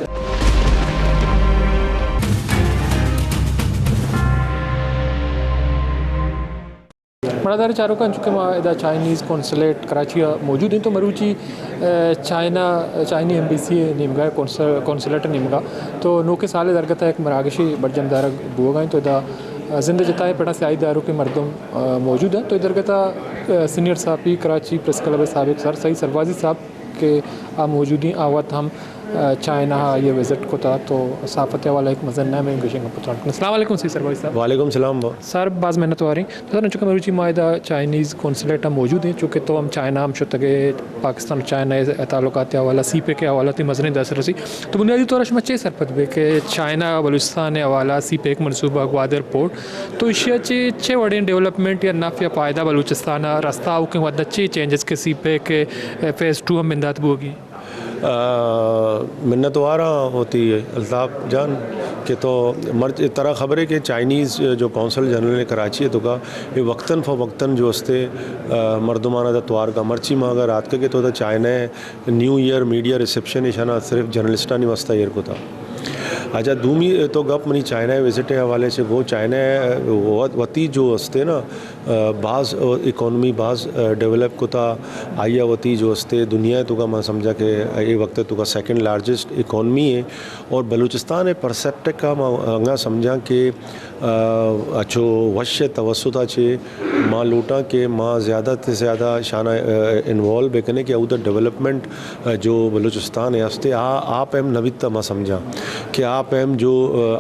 مڑاداریں چاروکاں، انچو کہ ما ادا چائنیز قونصلیٹ کراچی ءَ موجود ایں، تو مروچی، ءَ، چائنا، چائنی ایمبیسی ءِ نیمگا، قونصل-، قونصلیٹ ءِ نیمگا، تو نوکیں سال ءِ درگت ءَ یک مراگشے برجم دارگ بوگا ایں، تو ادا، ءَ، زند ءِ جتا ءَ پڑا سیاہی داروکیں مردم، ءَ، موجود اَنت۔ تو اے درگت ءَ، ءَ، سینئر صحافی کراچی پریس کلب ءِ سابق سر سعید سربازی صاحب کہ آ موجود ایں، آ وت ہم، ءَ، چائنا ءَ آئی ءَ وزٹ کتا، تو صحافت ءِ حوالہ یک مزن نامے گوشیں گپ تران کن۔ السلام علیکم سعید سربازی صاحب۔ وعلیکم السلام۔ سر، باز منت واریں۔ تو سر، انچو کہ مروچی ما ادا چائنیز قونصلیٹ ءَ موجود ایں، چونکہ تو ہم چائنا ہم شتگ ئے، پاکستان و چائنا ءِ تعلقات ءِ حوالہ، سی پیک ءِ حوالہ تئی مزنیں دست رسی۔ تو بنیادی طور ءَ شما چے سرپد بے کہ چائنا بلوچستان ءِ حوالہ سی پیک منصوبہ گوادر پورٹ، تو ایشی ءَ چے، چے وڑیں ڈیولپمنٹ یا نفع یا فائدہ بلوچستان ءَ رستا، آؤکیں وھد ءَ چے چینجز کہ سی پیک ءِ فیز ٹو ہم بندات بوگی؟ آ، منت واراں وتی الطاف جان کہ تو مرچ-، ترا خبرے کہ چائنیز جو قونصل جنرل کراچی ءِ توکا اے وقتاً فوقتاً جو استے، آ، مردمانا دا توار کا۔ مرچی ما اگر آتکگے تو دا چائنا ءِ نیو ایئر میڈیا ریسپشن ایشانا صرف جرنلسٹانی واسطہ ایر کتا۔ اچھا، دومی تو گپ منی چائنا ءِ وزٹ ءِ حوالے سے گو، چائنا ءِ وت-، وتی جو استے نا، آ، باز، آ، اکانومی باز، آ، ڈیولپ کتا، آئی ءَ وتی جو استے دنیا ءِ توکا ما سمجھا کہ اے وقت ءِ توکا سیکنڈ لارجسٹ اکانومی ہے، اور بلوچستان ءِ پرسپیکٹو کا ما انگا سمجھاں کہ، آ، اچھو وش ءِ توسط ءَ چے ما لوٹاں کہ ما زیادہ تے زیادہ شانہ، آ، انوالو بکنیں کہ اودا ڈیولپمنٹ، آ، جو بلوچستان ءِ ہستے آ، آ پیم نہ بیتا ما سمجھاں کہ آ پیم جو،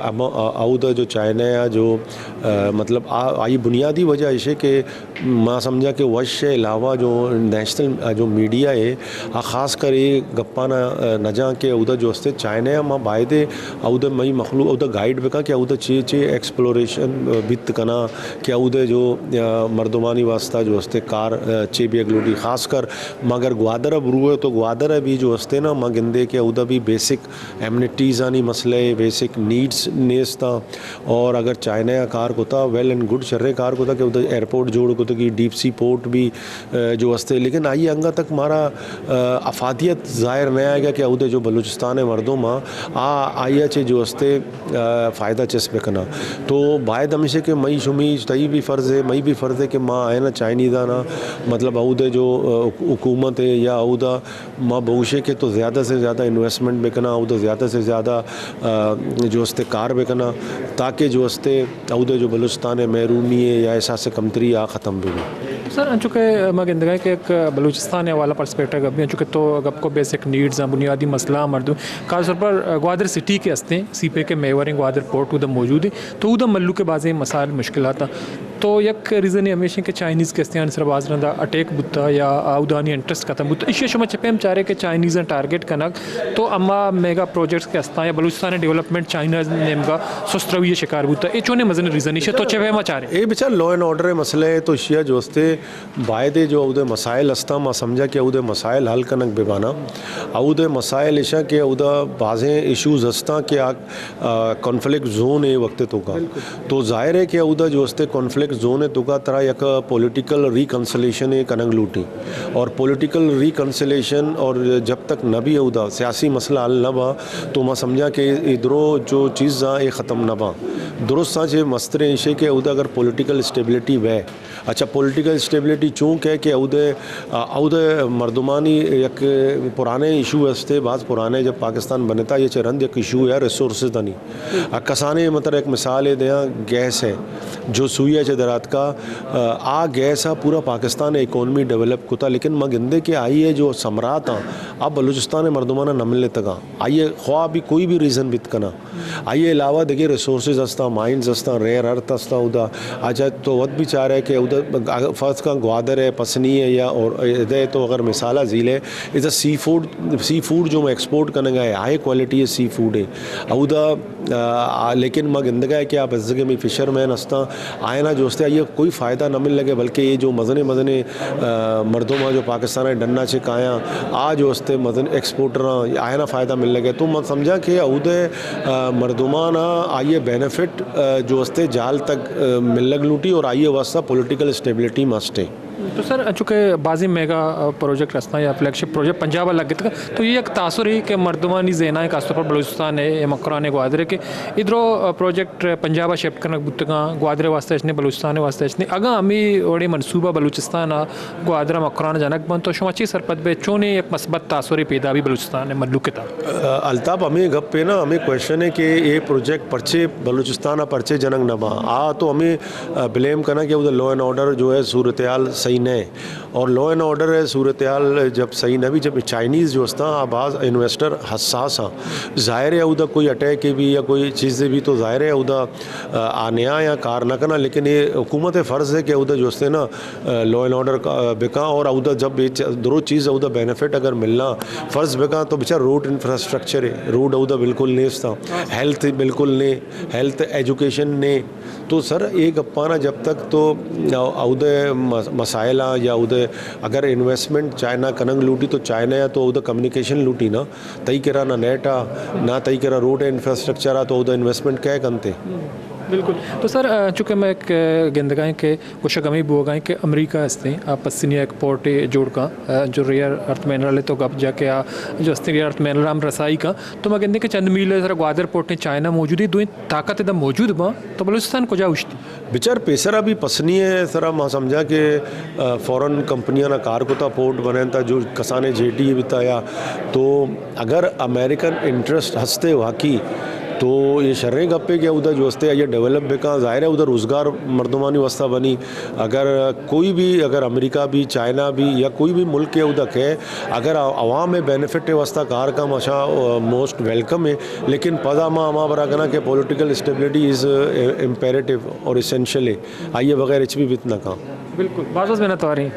آ، اما-، آ، اودا جو چائنا ءَ جو، آ، مطلب آ، آئی بنیادی وجہ ایشے کہ ما سمجھاں کہ وش ءِ علاوہ جو نیشنل، آ، جو میڈیا ہے، آ خاص کر اے گپانا، آ، نہ جاں کہ اودا جو استے چائنا ءَ ما بایدے اودا مئی مخلوق اودا گائیڈ بکاں کہ اودا چے چے ایکسپلوریشن، آ، بیت کناں کہ اودا جو، آ، مردمانی واسطہ جو استے کار، آ، چے بیگ لوٹی۔ خاص کر ما اگر گوادر ءَ برو ہے تو گوادر ءَ بھی جو استے نا ما گندے کہ اودا بھی بیسک ایمنیٹیزانی مسئلہ ہے، بیسک نیڈز نیستاں۔ اور اگر چائنا ءَ کار کتا، ویل اینڈ گڈ، شریں کار کتا کہ اودا ایئرپورٹ جوڑ کتگی، ڈیپ سی پورٹ بھی، آ، جو استے، لیکن آئی انگا تک مارا، آ، افادیت ظاہر نہ آئے گا کہ اودے جو بلوچستان ءِ مردم آ، آ، آئی ءَ چے جو استے، آ، فائدہ چست بکناں۔ تو باید ہمیشہ کہ مئی شمی، تئی بھی فرض ہے، مئی بھی فرض ہے کہ ما آئے نا چائنیزانا، مطلب اودے جو، آ، حکومت ہے یا اودا ما بوشے کہ تو زیادہ سے زیادہ انویسٹمنٹ بکناں، اودا زیادہ سے زیادہ، آ، جو استے کار بکناں، تاکہ جو استے اودا جو بلوچستان ءِ محرومی ہے یا احساس کمتری آ ختم بہ بی۔ سر، انچو کہ ما گندگا کہ یک بلوچستان ءِ حوالہ پرسپیکٹو گپ بی، انچو کہ تو گپ کو بیسک نیڈز آں، بنیادی مسئلہ آں مردم، خاص طور پر گوادر سٹی کہ استیں، سی پیک ءِ میور ایں، گوادر پورٹ اودا موجود ایں، تو اودا ملوک ءِ بازیں مسائل مشکلات آں۔ تو یک ریزن ہمیش ایں کہ چائنیز کہ استیں آنی سرا باز رندا اٹیک بوتا یا اودانی انٹرسٹ ختم بوتا۔ ایشی ءَ شما چہ پیم چارے کہ چائنیزاں ٹارگٹ کنگ تو ہما میگا پروجیکٹس کہ استاں یا بلوچستان ءِ ڈیولپمنٹ چائنا ءِ نیمگا سست روی ءِ شکار بوتا۔ اے چونیں مزنیں ریزن ایشی ءَ تو چہ پیم چارے؟ اے بچار لا اینڈ آرڈر ءِ مسئلہ ہے تو ایشی ءَ جو استے باید اے جو اودے مسائل استاں، ما سمجھا کہ اودے مسائل حل کنگ بہ بانا۔ اودے مسائل اشاں کہ اودا بازیں ایشوز استاں کہ آ، آ، کانفلکٹ زون اے وقت توکا۔ تو ظاہر ہے کہ اودا جو استے کانفلکٹ زون توکا ترا یک پولیٹیکل ریکنسلیشن اے کنگ لوٹی۔ اور پولیٹیکل ریکنسلیشن اور جب تک نہ بھی اودا سیاسی مسئلہ حل نہ با، تو ما سمجھا کہ اے درو جو چیز آ اے ختم نہ با۔ درست آ چہ مستریں ایشے کہ اودا اگر پولیٹیکل اسٹیبلٹی بے، اچھا، پولیٹیکل اسٹیبلٹی چونکہ کہ اودے، آ، اودے مردمانی یک پرانے ایشو استے، باز پرانے، جب پاکستان بنتا، یہ چہ رند یک ایشو ہے ریسورسز دانی۔ آ، کسانے مطلب یک مثال ہے دیاں، گیس ہے، جو سوئی ہے چہ دراتکا، آ، آ گیس آ پورا پاکستان اکانومی ڈیولپ کتا، لیکن ما گندے کہ آئی ہے جو ثمرات آ، آ بلوچستان مردمانا نہ ملتگا۔ آئی ہے خواہ بھی کوئی بھی ریزن بیت کنا۔ آئی علاوہ دگہ ریسورسز استاں، مائنز استاں، ریئر ارتھ استاں اودا۔ اچھا، تو وت بھی چارے کہ اودا فرض کن گوادر ہے، پسنی ہے یا اور ادے تو اگر مثالہ زیلے، ادا سی فوڈ، سی فوڈ جو ما ایکسپورٹ کنگا ہے، ہائی کوالٹی ہے سی فوڈ ہے۔ اودا، آ، لیکن ما گندگا ہے کہ آ بزگیں فشر مین استاں، آئینا جو استے آئی کوئی فائدہ نہ مل لگے، بلکہ یہ جو مزنے مزنے، آ، مردم آ جو پاکستان ڈنا چے کایاں، آ جو استے مزن ایکسپورٹر آں، آئینا فائدہ مل لگے۔ تو من سمجھا کہ اودے، آ، مردمان آ آئیے بینیفٹ، آ، جو استے جال تک، آ، ملگ لوٹی اور آئیے واسطہ پولیٹیکل اسٹیبلٹی مسٹ ہے۔ تو سر، چونکہ بازی میگا، آ، پروجیکٹ رسنا یا فلیگ شپ پروجیکٹ پنجاب لگت، تو یہ ایک تاثر ہے کہ مردمانی ذہن ہے، خاص طور پر بلوچستان ہے، مکران ہے، گوادر ہے کہ ادھرو، آ، پروجیکٹ پنجاب شفٹ کنگ بوتگاں، گوادر واسطہ اچ نے، بلوچستان واسطہ اچ نے۔ اگاں ہمیں وڑے منصوبہ بلوچستان آ گوادر مکران جنگ بنت تو شما چی سرپد بے، چونیں یک مثبت تاثرے پیدا بی بلوچستان ملوک تا؟ آ، الطاف، ہمیں گپ پہ نا، ہمیں کوشچن ہے کہ یہ پروجیکٹ پرچے بلوچستان آ پرچے جنگ نہ با۔ آ تو ہمیں، آ، بلیم کنا کہ وہ لا اینڈ آرڈر جو ہے صورتحال صحیح نہیں۔ اور لا اینڈ آرڈر ہے صورتحال جب صحیح نہ بھی، جب چائنیز جو استاں، آ باز انویسٹر حساس آں۔ ظاہر ہے اودا کوئی اٹیک بھی یا کوئی چیز بھی تو ظاہر ہے اودا، آ، آنیا یا کار نہ کنا، لیکن یہ حکومت فرض ہے کہ اودا جو استے نا، آ، لا اینڈ آرڈر کا، آ، بکاں اور اودا جب یہ چ-، درو چیز اودا بینیفٹ اگر ملنا، فرض بکاں تو بچار روڈ انفراسٹرکچر ہے، روڈ اودا بالکل نہیں استا، ہیلتھ بالکل نہیں، ہیلتھ ایجوکیشن نہیں۔ تو سر، اے گپانا جب تک تو اودے مس-، مسائل آ یا اودے اگر انویسٹمنٹ چائنا کننگ لوٹی تو چائنا یا تو اودے کمیونیکیشن لوٹی نا، تئی کرا نہ نیٹ آ، نہ تئی کرا روڈ انفراسٹرکچر آ، تو اودے انویسٹمنٹ کئے کنتے؟ بالکل۔ تو سر، آ، چونکہ میں ایک، آ، گندگائیں کہ گوشگ ہمیں بوگائیں کہ امریکہ ہستیں، آ، پسنی ایک پورٹ جوڑ کا، آ، جو ریئر ارتھ منرل تو گپ جا کہ آ، جو ہستیں ریئر ارتھ منرل ہم رسائی کا، تو میں گندے کہ چند میل سر گوادر پورٹ چائنا موجود ہے، دوئیں طاقت ادا موجود باں تو بلوچستان کجا اوشتی؟ بچار پیسرا بھی پسنی ہے سرا ما سمجھا کہ، آ، فورن کمپنیاں نا کار کتا پورٹ بنینتا جو کسانے جیٹی بیتا یا تو اگر امریکن انٹرسٹ ہستے واقعی تو یہ شریں گپے کہ اودا جو ہستے یہ ڈیولپ بکاں، ظاہر ہے اودا روزگار مردمانی واسطہ بنی۔ اگر کوئی بھی، اگر امریکہ بھی، چائنا بھی یا کوئی بھی ملک ہے اودا کہ اگر عوام بینیفٹ واسطہ کار کا مشا موسٹ ویلکم ہے۔ لیکن پدا ما ہما برا کنا کہ پولیٹیکل اسٹیبلٹی از امپیریٹو اور اسینشل ہے، آئیے بغیر ہچ بھی بیت نہ کاں۔ بالکل، باز باز منت واریں۔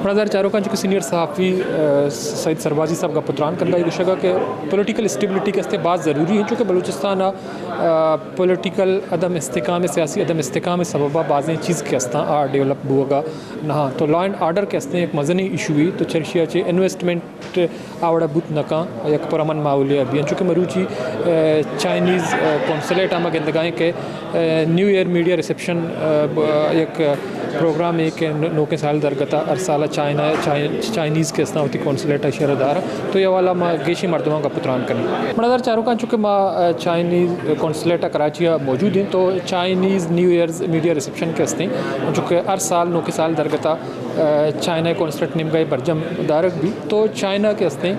مڑا زر چاروکاں چونکہ سینئر صحافی، آ، سعید سربازی صاحب گپ و تران کنگا یہ گوشگا کہ پولیٹیکل اسٹیبلٹی کے استے باز ضروری ہے، چونکہ بلوچستان آ، آ، پولیٹیکل عدم استحکام، سیاسی عدم استحکام سببا بازیں چیز کے استاں آ ڈیولپ بوگا نہ، تو لا اینڈ آرڈر کے استے ایک مزنی ایشو ہے، تو چرشیا چے انویسٹمنٹ آ وڑا بوت نہ کاں، یک پرامن ماحولے ء بیان۔ چونکہ مروچی، آ، چائنیز، آ، قونصلیٹ ء ما گندگائیں کہ، آ، نیو ایئر میڈیا ریسپشن، آ، ب-، آ، یک پروگرام ہے کہ نو-، نوکیں سال درگتا ہر سال چائنا، چائ-، چائنیز کے استاں وتی قونصلیٹ ء شہر دار۔ تو یہ حوالہ ما گیشیں مردماں گپ و تران کنیں۔ مڑا در چاروکاں چونکہ ما، آ، چائنیز قونصلیٹ ء کراچی ء موجود ہیں، تو Chinese new year's media reception کے استیں، چونکہ ہر سال نوکیں سال درگتا چائنا قونصلیٹ نیمگا برجم دارگ بی تو چائنا کے استیں،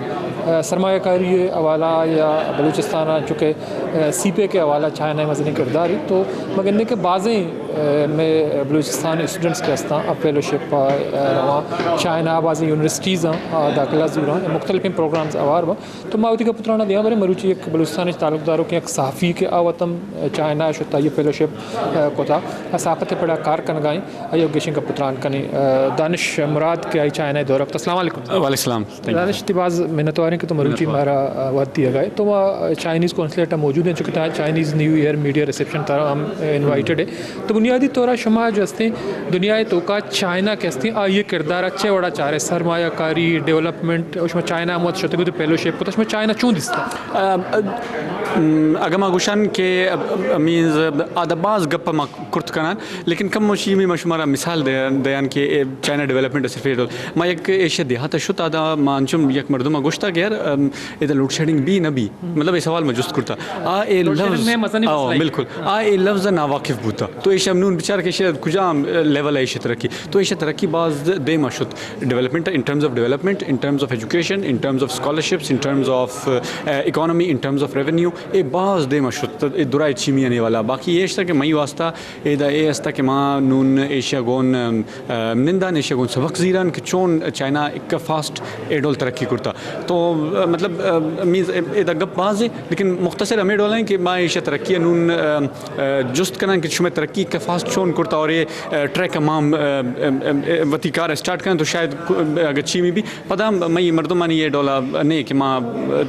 آ، سرمایہ کاری حوالہ یا بلوچستان چونکہ، آ، سی پیک حوالہ چائنا مزنیں کرداری تو مگندے کہ بازیں، آ، میں بلوچستان اسٹوڈنٹس کے استاں اب فیلوشپ، آ، رواں چائنا بازیں یونیورسٹیز آں، آ، داخلہ زوراں مختلفیں پروگرامز اوار باں۔ تو ما وتی گپ ترانا دیاں، بلے مروچی یک بلوچستان اچ تعلق دارو کہ یک صحافی کہ آ وطن چائنا شتا یہ فیلوشپ، آ، کتا، آ صحافت پڑا کار کنگائیں، آئی گیشیں گپ تران کنی، آ، دانش مراد کہ آئی چائنا دورک۔ السلام علیکم۔ وعلیکم السلام۔ دانش تی باز منت کہ تو مروچی مارا، آ، وقت دیگ ءَ ئے۔ تو ما چائنیز قونصلیٹ ءَ موجود ایں، چونکہ تا-، Chinese New Year media reception ترا ہم، آ، انوائٹڈ ایں۔ تو بنیادی طور ءَ شما جو ہستیں دنیا ءِ توکا چائنا کہ ہستیں، آئی ءِ کردار ءَ چے وڑا چارے؟ سرمایہ کاری، ڈیولپمنٹ، شما چائنا ہم وت شتگ ات، فیلوشپ کتا، شما چائنا چون دیستا؟ ام، ام، اگہ ما گوشان کہ، ام، مینز، آدا باز گپ ما کرت کنان، لیکن کم و شیمی ما شمارا مثال دے-، دیان کہ اے چائنا ڈیولپمنٹ صرف اے ڈول۔ ما یک ایشیا دیہات شت، آدا ما انچم یک مردم گوشتا کہ یار، ام، ادا لوڈ شیڈنگ بی نہ بی؟ مطلب اے سوال ما جست کرتا۔ آ اے لوڈ شیڈنگ لفظ، میں مزنی آ، مسئلہ ہے۔ بالکل۔ آ اے لفظ ناواقف بوتا۔ تو ایشیا نون بچار کہ ایشیا کجام لیول ہے ایشیا ترقی۔ تو ایشیا ترقی باز دیما شت۔ Development, in terms of development, in terms of education, in terms of scholarships, in terms of, uh, economy, in terms of revenue، اے باز دیما شت، اے درائے چیمی آنے والا۔ باقی اے اشتا کہ مئی واسطہ اے دا اے استا کہ ما نون ایشیا گون، ام، ام، نندان، ایشیا گون سبق زیران کہ چون چائنا اکا فاسٹ اے ڈول ترقی کرتا۔ تو، ام، مطلب، ام، مینز اے، اے دا گپ باز ہے، لیکن مختصر ہمیں ڈول ہیں کہ ما ایشیا ترقی نون، ام، ام، جست کنن کہ شمئے ترقی اکا فاسٹ چون کرتا اور اے، ام، ٹریک امام، ام، ام، ام، ام، وتی کار اسٹارٹ کنن تو شاید کو-، اگر چیمی بی پدا مئی مردمانی اے ڈولا نے کہ ما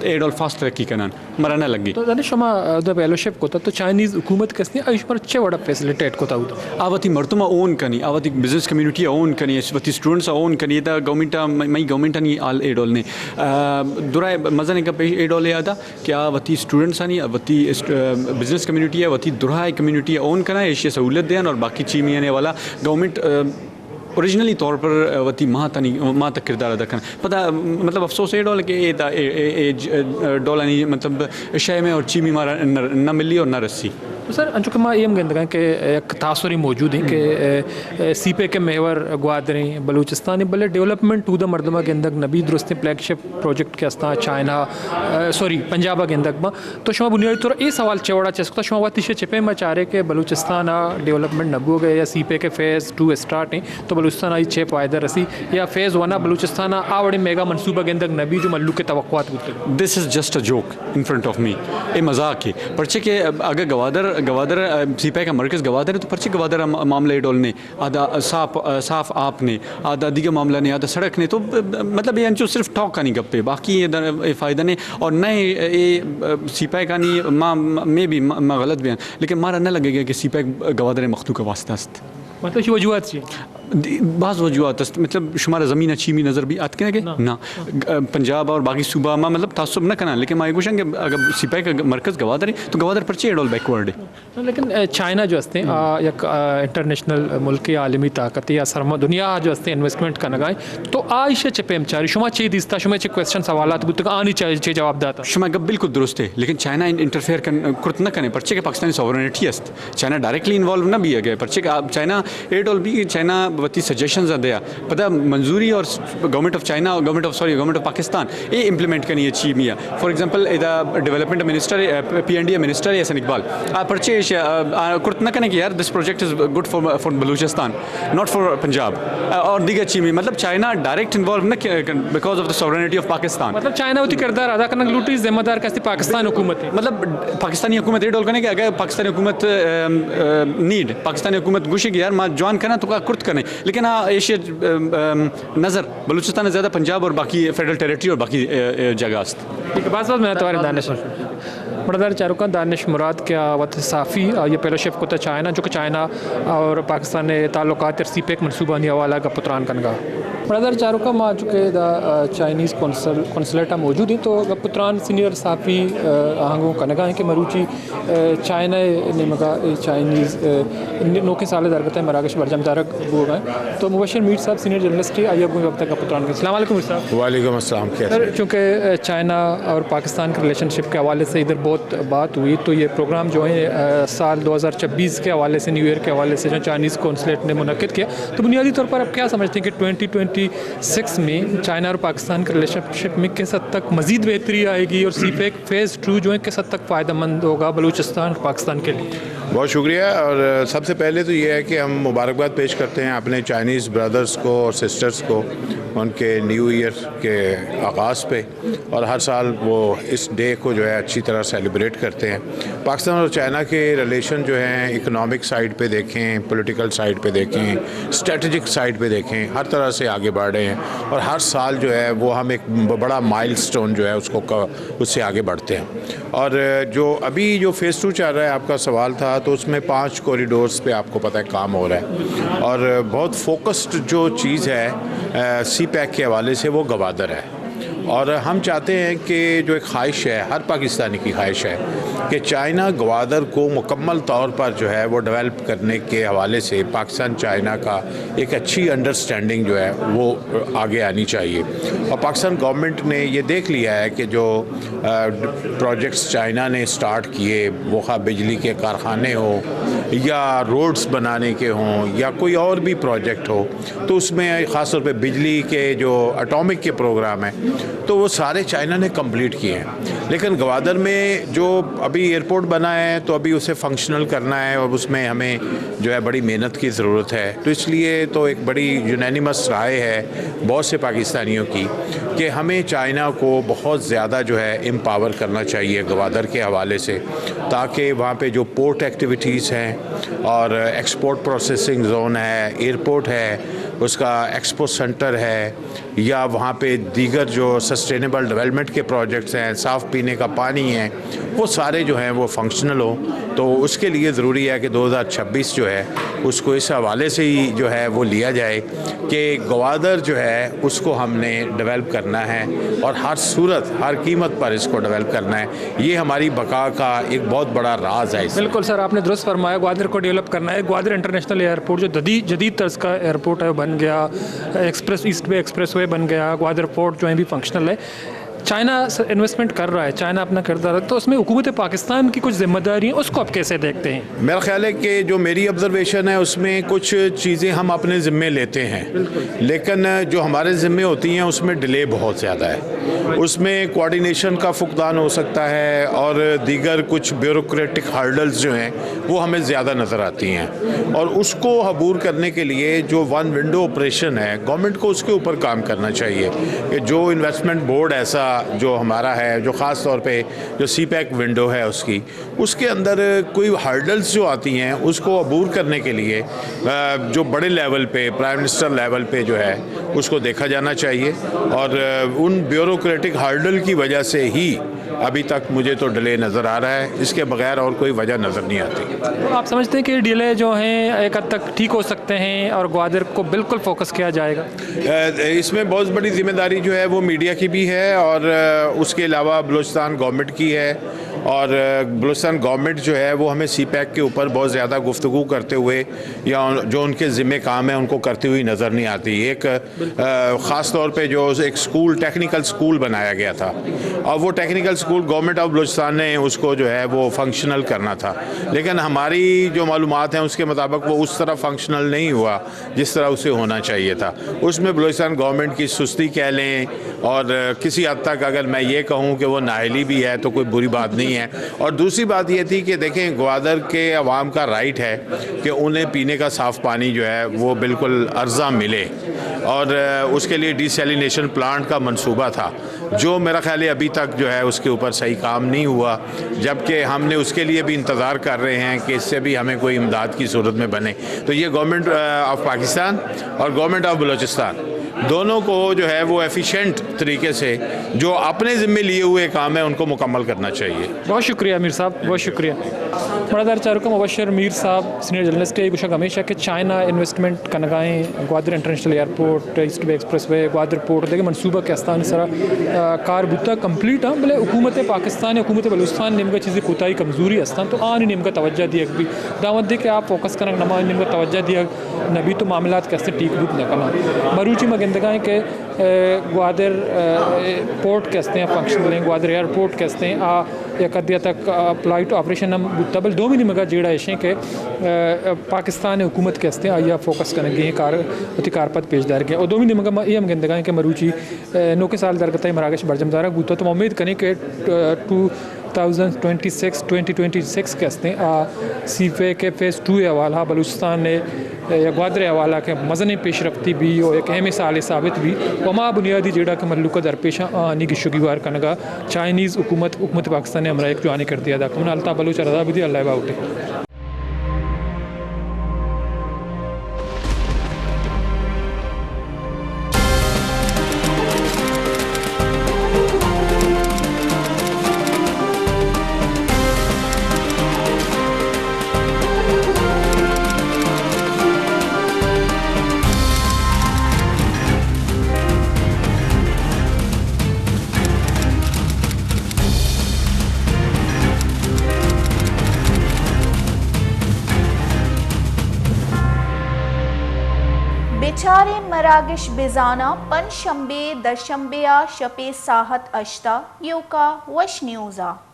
اے ڈول فاسٹ ترقی کنن، مرا نہ لگی۔ تو دانے شما، آ، دا فیلوشپ کتا تو چائنیز حکومت کسنی آئی شمار چے وڑا فیسلیٹیٹ کتا ہوتا؟ آ وتی مردم اون کنی، آ وتی بزنس کمیونٹی اون کنی، وتی اسٹوڈنٹس اون کنی، دا گورنمنٹ، مئی گورنمنٹ نی آل اے ڈول نے۔ آ، درائے مزن گپ اے ڈول یادا کہ آ وتی اسٹوڈنٹس آنی، وتی اسٹ-، آ، بزنس کمیونٹی ہے، وتی درائے کمیونٹی اون کنا، ایشی سہولت دین اور باقی چیمی آنے والا گورنمنٹ، آ، اوریجنلی طور پر وتی ماں تانی، ماں تک کردار ادا کن۔ پدا، مطلب، افسوس اے ڈول کہ اے دا، اے، اے، اے ج-، ڈولانی، مطلب، شے میں اور چیمی مارا نہ، نہ ملی اور نہ رسی۔ سر، انچو کہ ما اے ہم گندگاں کہ یک تاثری موجود ہیں کہ، اے، اے، سی پیک ءِ محور گوادر ہیں، بلوچستان ہیں، بلے ڈیولپمنٹ اودا مردمہ گندگ نبی درستیں فلیگ شپ پروجیکٹ کہ استاں چائنا، اے، سوری، پنجاب ءَ گندگ باں۔ تو شما بنیادی طور اے سوال چے وڑا چست کتا؟ شما وت ایشی چہ پیم ءَ چارے کہ بلوچستان ءَ ڈیولپمنٹ نہ بوگ ءَ یا سی پیک ءِ فیز ٹو اسٹارٹ ایں، تو بلوچستان ءَ آئی چے فائدہ رسی یا فیز ون ءَ بلوچستان ءَ آ وڑیں میگا منصوبہ گندگ نہ بی جو ملوک ءِ توقعات بوتگ؟ This is just a joke in front of me. اے مذاق ہے۔ پرچے کہ اگر گوادر، گوادر، سی پیک کا مرکز گوادر ہے تو پرچے گوادر ءَ معاملہ اے ڈول نے؟ آدا صاف، صاف آپ نے، آدا دیگہ معاملہ نے، آدا سڑک نے، تو مطلب اے انچو صرف ٹاک آنی گپ ہے، باقی اے در-، اے فائدہ نے۔ اور نہ اے، اے سی پیک آنی، ما، مے بی ما، ما غلط بیاں، لیکن مارا نہ لگے گا کہ سی پیک گوادر مخلوق واسطہ است۔ مطلب، شی وجوہات چی؟ دی-، بعض وجوہات است، مطلب، شمارا زمین چیمی نظر بی آتکنے کہ؟ نہ۔ نہ۔ گ-، پنجاب اور باقی صوبہ ما، مطلب، تعصب نہ کناں، لیکن ما یہ گوشاں کہ اگر سی پیک مرکز گوادر ہے، تو گوادر پرچے اے ڈول بیکورڈ ہے؟ لیکن، اے، چائنا جو ہستیں، آ، یک، آ، انٹرنیشنل ملک یا عالمی طاقت یا سرما-، دنیا جو ہستیں انویسٹمنٹ کنگا ہیں، تو آ ایشی چہ پیم چاری، شما چے دیستا، شما چے کوئسچن سوالات بوتگ، آنی چے، چے جواب داتا؟ شما گپ بالکل درست ہے، لیکن چائنا ان-، انٹرفیئر کن-، کرت نہ کنے، پرچے کہ پاکستانی سوورنٹی است۔ چائنا ڈائریکٹلی انوالو نہ بی گئے، پرچے کہ آپ چائنا اے ڈول بی، چائنا وتی سجیشنز دیا۔ پدا منظوری اور government of China, government of, sorry, government of Pakistan اے امپلیمنٹ کنی ہے چی میا۔ فار ایگزامپل، ادا ڈیولپمنٹ منسٹر، اے، پی اینڈ ڈی اے منسٹر اے حسن اقبال۔ آ پرچے ایش-، آ، آ، کرت نہ کنے کہ یار، this project is good for, for Balochistan, not for Punjab. آ، اور دیگر چی میں، مطلب، چائنا ڈائریکٹ انوالو نہ کیا، because of the sovereignty of Pakistan. مطلب، چائنا وتی کردار ادا کرنا لوٹی، ذمہ دار کسی پاکستان حکومت ہے۔ مطلب، پاکستانی حکومت اے ڈول کنے کہ اگر پاکستانی حکومت، ام، ام، نیڈ، پاکستانی حکومت گوشے کہ یار، ما جوان کنا تو کا کرت کنے۔ لیکن آ ایشی، ام، ام، نظر بلوچستان زیادہ پنجاب اور باقی فیڈرل ٹیریٹری اور باقی، اے، اے، جگہ است۔ ٹھیک ہے، بس، بس، میں توارے دانش۔ بڑدار چاروکاں، دانش مراد کہ آ وت صحافی، آ، یہ فیلوشپ کتا چائنا، جو کہ چائنا اور پاکستان نے تعلقات اور سی پیک منصوبہ نی حوالہ گپ و تران کنگا۔ بڑدار چاروکاں، ما جو کہ دا، آ، چائنیز قونصل، قونصلیٹ موجود ہیں، تو گپ و تران سینئر صحافی، آ، آہنگوں کنگا ہیں کہ مروچی چائنا ءِ نیمگ ءَ اے چائنیز، ءِ، نوکیں سال ءِ درگت ءَ مراگش برجم دارگ بوگ ءَ انت۔ تو مبشر میر صاحب سینئر جرنلسٹ ہیں، آئی ءَ گوں وقت ءَ گپ ءُ تران کنیں۔ السلام علیکم میر صاحب۔ وعلیکم السلام، کیسے سر، ہیں؟ چونکہ، ءِ، چائنا اور پاکستان کے ریلیشن شپ کے حوالے سے ادھر بہت بات ہوئی، تو یہ پروگرام جو ہے، ءِ، سال دو ہزار چھبیس کے حوالے سے، نیو ایئر کے حوالے سے جو چائنیز قونصلیٹ نے منعقد کیا، تو بنیادی طور پر آپ کیا سمجھتے ہیں کہ ٹوئنٹی ٹوئنٹی سکس میں چائنا اور پاکستان کے ریلیشن شپ میں کس حد تک مزید بہتری آئے گی اور سی پیک فیز ٹو جو ہے کس حد تک فائدہ مند ہوگا بلوچستان اور پاکستان کے لیے؟ बहुत शुक्रिया। और सबसे पहले तो ये है कि हम मुबारकबाद पेश करते हैं अपने चाइनीज़ ब्रदर्स को और सिस्टर्स को उनके न्यू ईयर के आगाज़ पे। और हर साल वो इस डे को जो है अच्छी तरह सेलिब्रेट करते हैं। पाकिस्तान और चाइना के रिलेशन जो हैं, इकोनॉमिक साइड पे देखें, पॉलिटिकल साइड पे देखें, स्ट्रेटजिक साइड पे देखें, हर तरह से आगे बढ़ रहे हैं। और हर साल जो है वो हम एक ब-, बड़ा माइलस्टोन जो है उसको क-, उससे आगे बढ़ते हैं। और जो अभी जो फेज़ टू चल रहा है, आपका सवाल था, तो उसमें पांच कॉरिडोर्स पे आपको पता है काम हो रहा है। और बहुत फोकस्ड जो चीज़ है सी पैक के हवाले से, वो गवादर है। और हम चाहते हैं कि जो एक ख्वाहिश है, हर पाकिस्तानी की ख्वाहिश है कि चाइना ग्वादर को मुकम्मल तौर पर जो है वो डेवलप करने के हवाले से पाकिस्तान चाइना का एक अच्छी अंडरस्टैंडिंग जो है वो आगे आनी चाहिए। और पाकिस्तान गवर्नमेंट ने ये देख लिया है कि जो प्रोजेक्ट्स चाइना ने स्टार्ट किए, वो खा बिजली के कारखाने हों या रोड्स बनाने के हों या कोई और भी प्रोजेक्ट हो, तो उसमें ख़ास तौर पे बिजली के जो एटॉमिक के प्रोग्राम हैं, तो वो सारे चाइना ने कंप्लीट किए हैं। लेकिन ग्वादर में जो अभी एयरपोर्ट बना है, तो अभी उसे फंक्शनल करना है और उसमें हमें जो है बड़ी मेहनत की ज़रूरत है। तो इसलिए तो एक बड़ी यूनानिमस राय है बहुत से पाकिस्तानियों की कि हमें चाइना को बहुत ज़्यादा जो है एम्पावर करना चाहिए ग्वादर के हवाले से, ताकि वहाँ पे जो पोर्ट एक्टिविटीज़ हैं और एक्सपोर्ट प्रोसेसिंग जोन है, एयरपोर्ट है, उसका एक्सपो सेंटर है, या वहाँ पे दीगर जो सस्टेनेबल डेवलपमेंट के प्रोजेक्ट्स हैं, साफ़ पीने का पानी है, वो सारे जो हैं वो फंक्शनल हो। तो उसके लिए ज़रूरी है कि दो हज़ार छब्बीस जो है, उसको इस हवाले से ही जो है वो लिया जाए कि ग्वादर जो है उसको हमने डेवलप करना है और हर सूरत, हर कीमत पर इसको डेवलप करना है। ये हमारी बका का एक बहुत बड़ा राज है। बिल्कुल सर, आपने दुरुस्त फरमाया, ग्वादर को डेवलप करना है। ग्वादर इंटरनेशनल एयरपोर्ट जो जदीद जदीद तर्ज का एयरपोर्ट है, वो बन गया, एक्सप्रेस, ईस्ट बे एक्सप्रेसवे बन गया, ग्वादर पोर्ट जो है भी फंक्शनल है। चाइना इन्वेस्टमेंट कर रहा है, चाइना अपना किरदार है, तो उसमें हुकूमत पाकिस्तान की कुछ जिम्मेदारी है, उसको आप कैसे देखते हैं? मेरा ख्याल है कि जो मेरी ऑब्जर्वेशन है, उसमें कुछ चीज़ें हम अपने ज़िम्मे लेते हैं, लेकिन जो हमारे ज़िम्मे होती हैं, उसमें डिले बहुत ज़्यादा है। उसमें कोऑर्डिनेशन का फुकदान हो सकता है और दीगर कुछ ब्यूरोक्रेटिक हर्डल्स जो हैं, वो हमें ज़्यादा नज़र आती हैं। और उसको अबूर करने के लिए जो वन विंडो ऑपरेशन है, गवर्नमेंट को उसके ऊपर काम करना चाहिए कि जो इन्वेस्टमेंट बोर्ड ऐसा जो हमारा है, जो ख़ास तौर पे जो सी पैक विंडो है उसकी, उसके अंदर कोई हर्डल्स जो आती हैं, उसको अबूर करने के लिए, अ, जो बड़े लेवल पे, प्राइम मिनिस्टर लेवल पे जो है, उसको देखा जाना चाहिए। और, अ, उन ब्यूरोक्रेटिक हर्डल की वजह से ही अभी तक मुझे तो डिले नज़र आ रहा है, इसके बगैर और कोई वजह नज़र नहीं आती। तो आप समझते हैं कि डिले जो हैं, एक हद तक ठीक हो सकते हैं और ग्वादर को बिल्कुल फोकस किया जाएगा? अ, इसमें बहुत बड़ी जिम्मेदारी जो है, वो मीडिया की भी है और, अ, उसके अलावा बलूचिस्तान गवर्नमेंट की है। और, अ, बलूचिस्तान गवर्नमेंट जो है, वो हमें सी पैक के ऊपर बहुत ज़्यादा गुफ्तगू करते हुए या उन-, जो उनके ज़िम्मे काम है, उनको करती हुई नज़र नहीं आती। एक, अ, ख़ास तौर पे जो एक स्कूल, टेक्निकल स्कूल बनाया गया था, और वो technical school government of Balochistan ने उसको जो है, वो फंक्शनल करना था, लेकिन हमारी जो मालूमात हैं, उसके मुताबिक वो उस तरह फंक्शनल नहीं हुआ जिस तरह उसे होना चाहिए था। उसमें बलूचिस्तान गवर्नमेंट की सुस्ती कह लें, और किसी हद तक अगर मैं ये कहूँ कि वो नाअहली भी है, तो कोई बुरी बात नहीं है। और दूसरी बात ये थी कि देखें, ग्वादर के अवाम का राइट है कि उन्हें पीने का साफ़ पानी जो है, वो बिल्कुल अर्जा मिले, और उसके लिए डिसैलिनेशन प्लांट का मंसूबा था, जो मेरा ख्याल है अभी तक जो है, उसके ऊपर सही काम नहीं हुआ, जबकि हमने उसके लिए भी इंतज़ार कर रहे हैं कि इससे भी हमें कोई इमदाद की सूरत में बने। तो ये गवर्नमेंट, अ, ऑफ पाकिस्तान और गवर्नमेंट ऑफ बलूचिस्तान दोनों को जो है, वो एफिशिएंट तरीके से जो अपने ज़िम्मे लिए हुए काम है, उनको मुकम्मल करना चाहिए। बहुत शुक्रिया मीर साहब, बहुत शुक्रिया। बड़ा दर चारुका मुबशर मीर साहब, सीनियर जर्नलिस्ट है, ये गुशा हमेशा कि चाइना इन्वेस्टमेंट کنگائیں گوادر انٹرنیشنل ایئرپورٹ، ایسٹ بے ایکسپریس وے، گوادر پورٹ، دگہ منصوبہ کہ استان سرا، آ، کار بوتا کمپلیٹ ہاں، بلے حکومت پاکستان، حکومت بلوچستان نیمگا چیزیں کوتاہی کمزوری استان، تو آنی نیمگا توجہ دیگ بی۔ داوند دے کہ آپ فوکس کنگ نما، آنی نیمگا توجہ دیگ نبی تو معاملات کہ استیں ٹھیک بوت نہ کناں۔ مروچی ما گندگائیں کہ، آ، گوادر، آ، پورٹ کہ استیں فنکشنل ہیں، گوادر ایئرپورٹ کہ استیں، آ، یک حدے تک، آ، فلائٹ آپریشن ہم بوتا، بل دومی نیمگا جیڑا ایشیں کہ، آ، پاکستان حکومت کہ استیں، آئی ء فوکس کنگی ہیں، کار، وتی کارپد پیش دارگی ہیں۔ اور دومی نیمگا ما اے ہم گندگائیں کہ مروچی، آ، نوکیں سال درگت ء مراگش برجم دارگ بوتا، تو ما امید کنیں کہ، آ، two two thousand twenty six, twenty twenty six کہ استیں، آ سی پیک ءِ فیز ٹو ءِ حوالہ بلوچستان ءِ یا گوادر ءِ حوالہ کہ مزنیں پیش رفتی بی و یک اہمیں سالے ثابت بی و ہما بنیادی جیڑہ کہ مھلوک ءَ درپیش آں، آہانی گیش و گیوار کنگ ءَ چائنیز حکومت، حکومت پاکستان ءِ ہمراہ یک جوانیں کردے ادا کن۔ الطاف بلوچ ءَ رضا بدے، اللہ ءِ باہوٹ ئے۔ بچاریں مراگش بزاناں، پنچ شنبے، درشنبے ءَ شپے ساھت ھشت ءَ ایوکا وش نیوز ءَ۔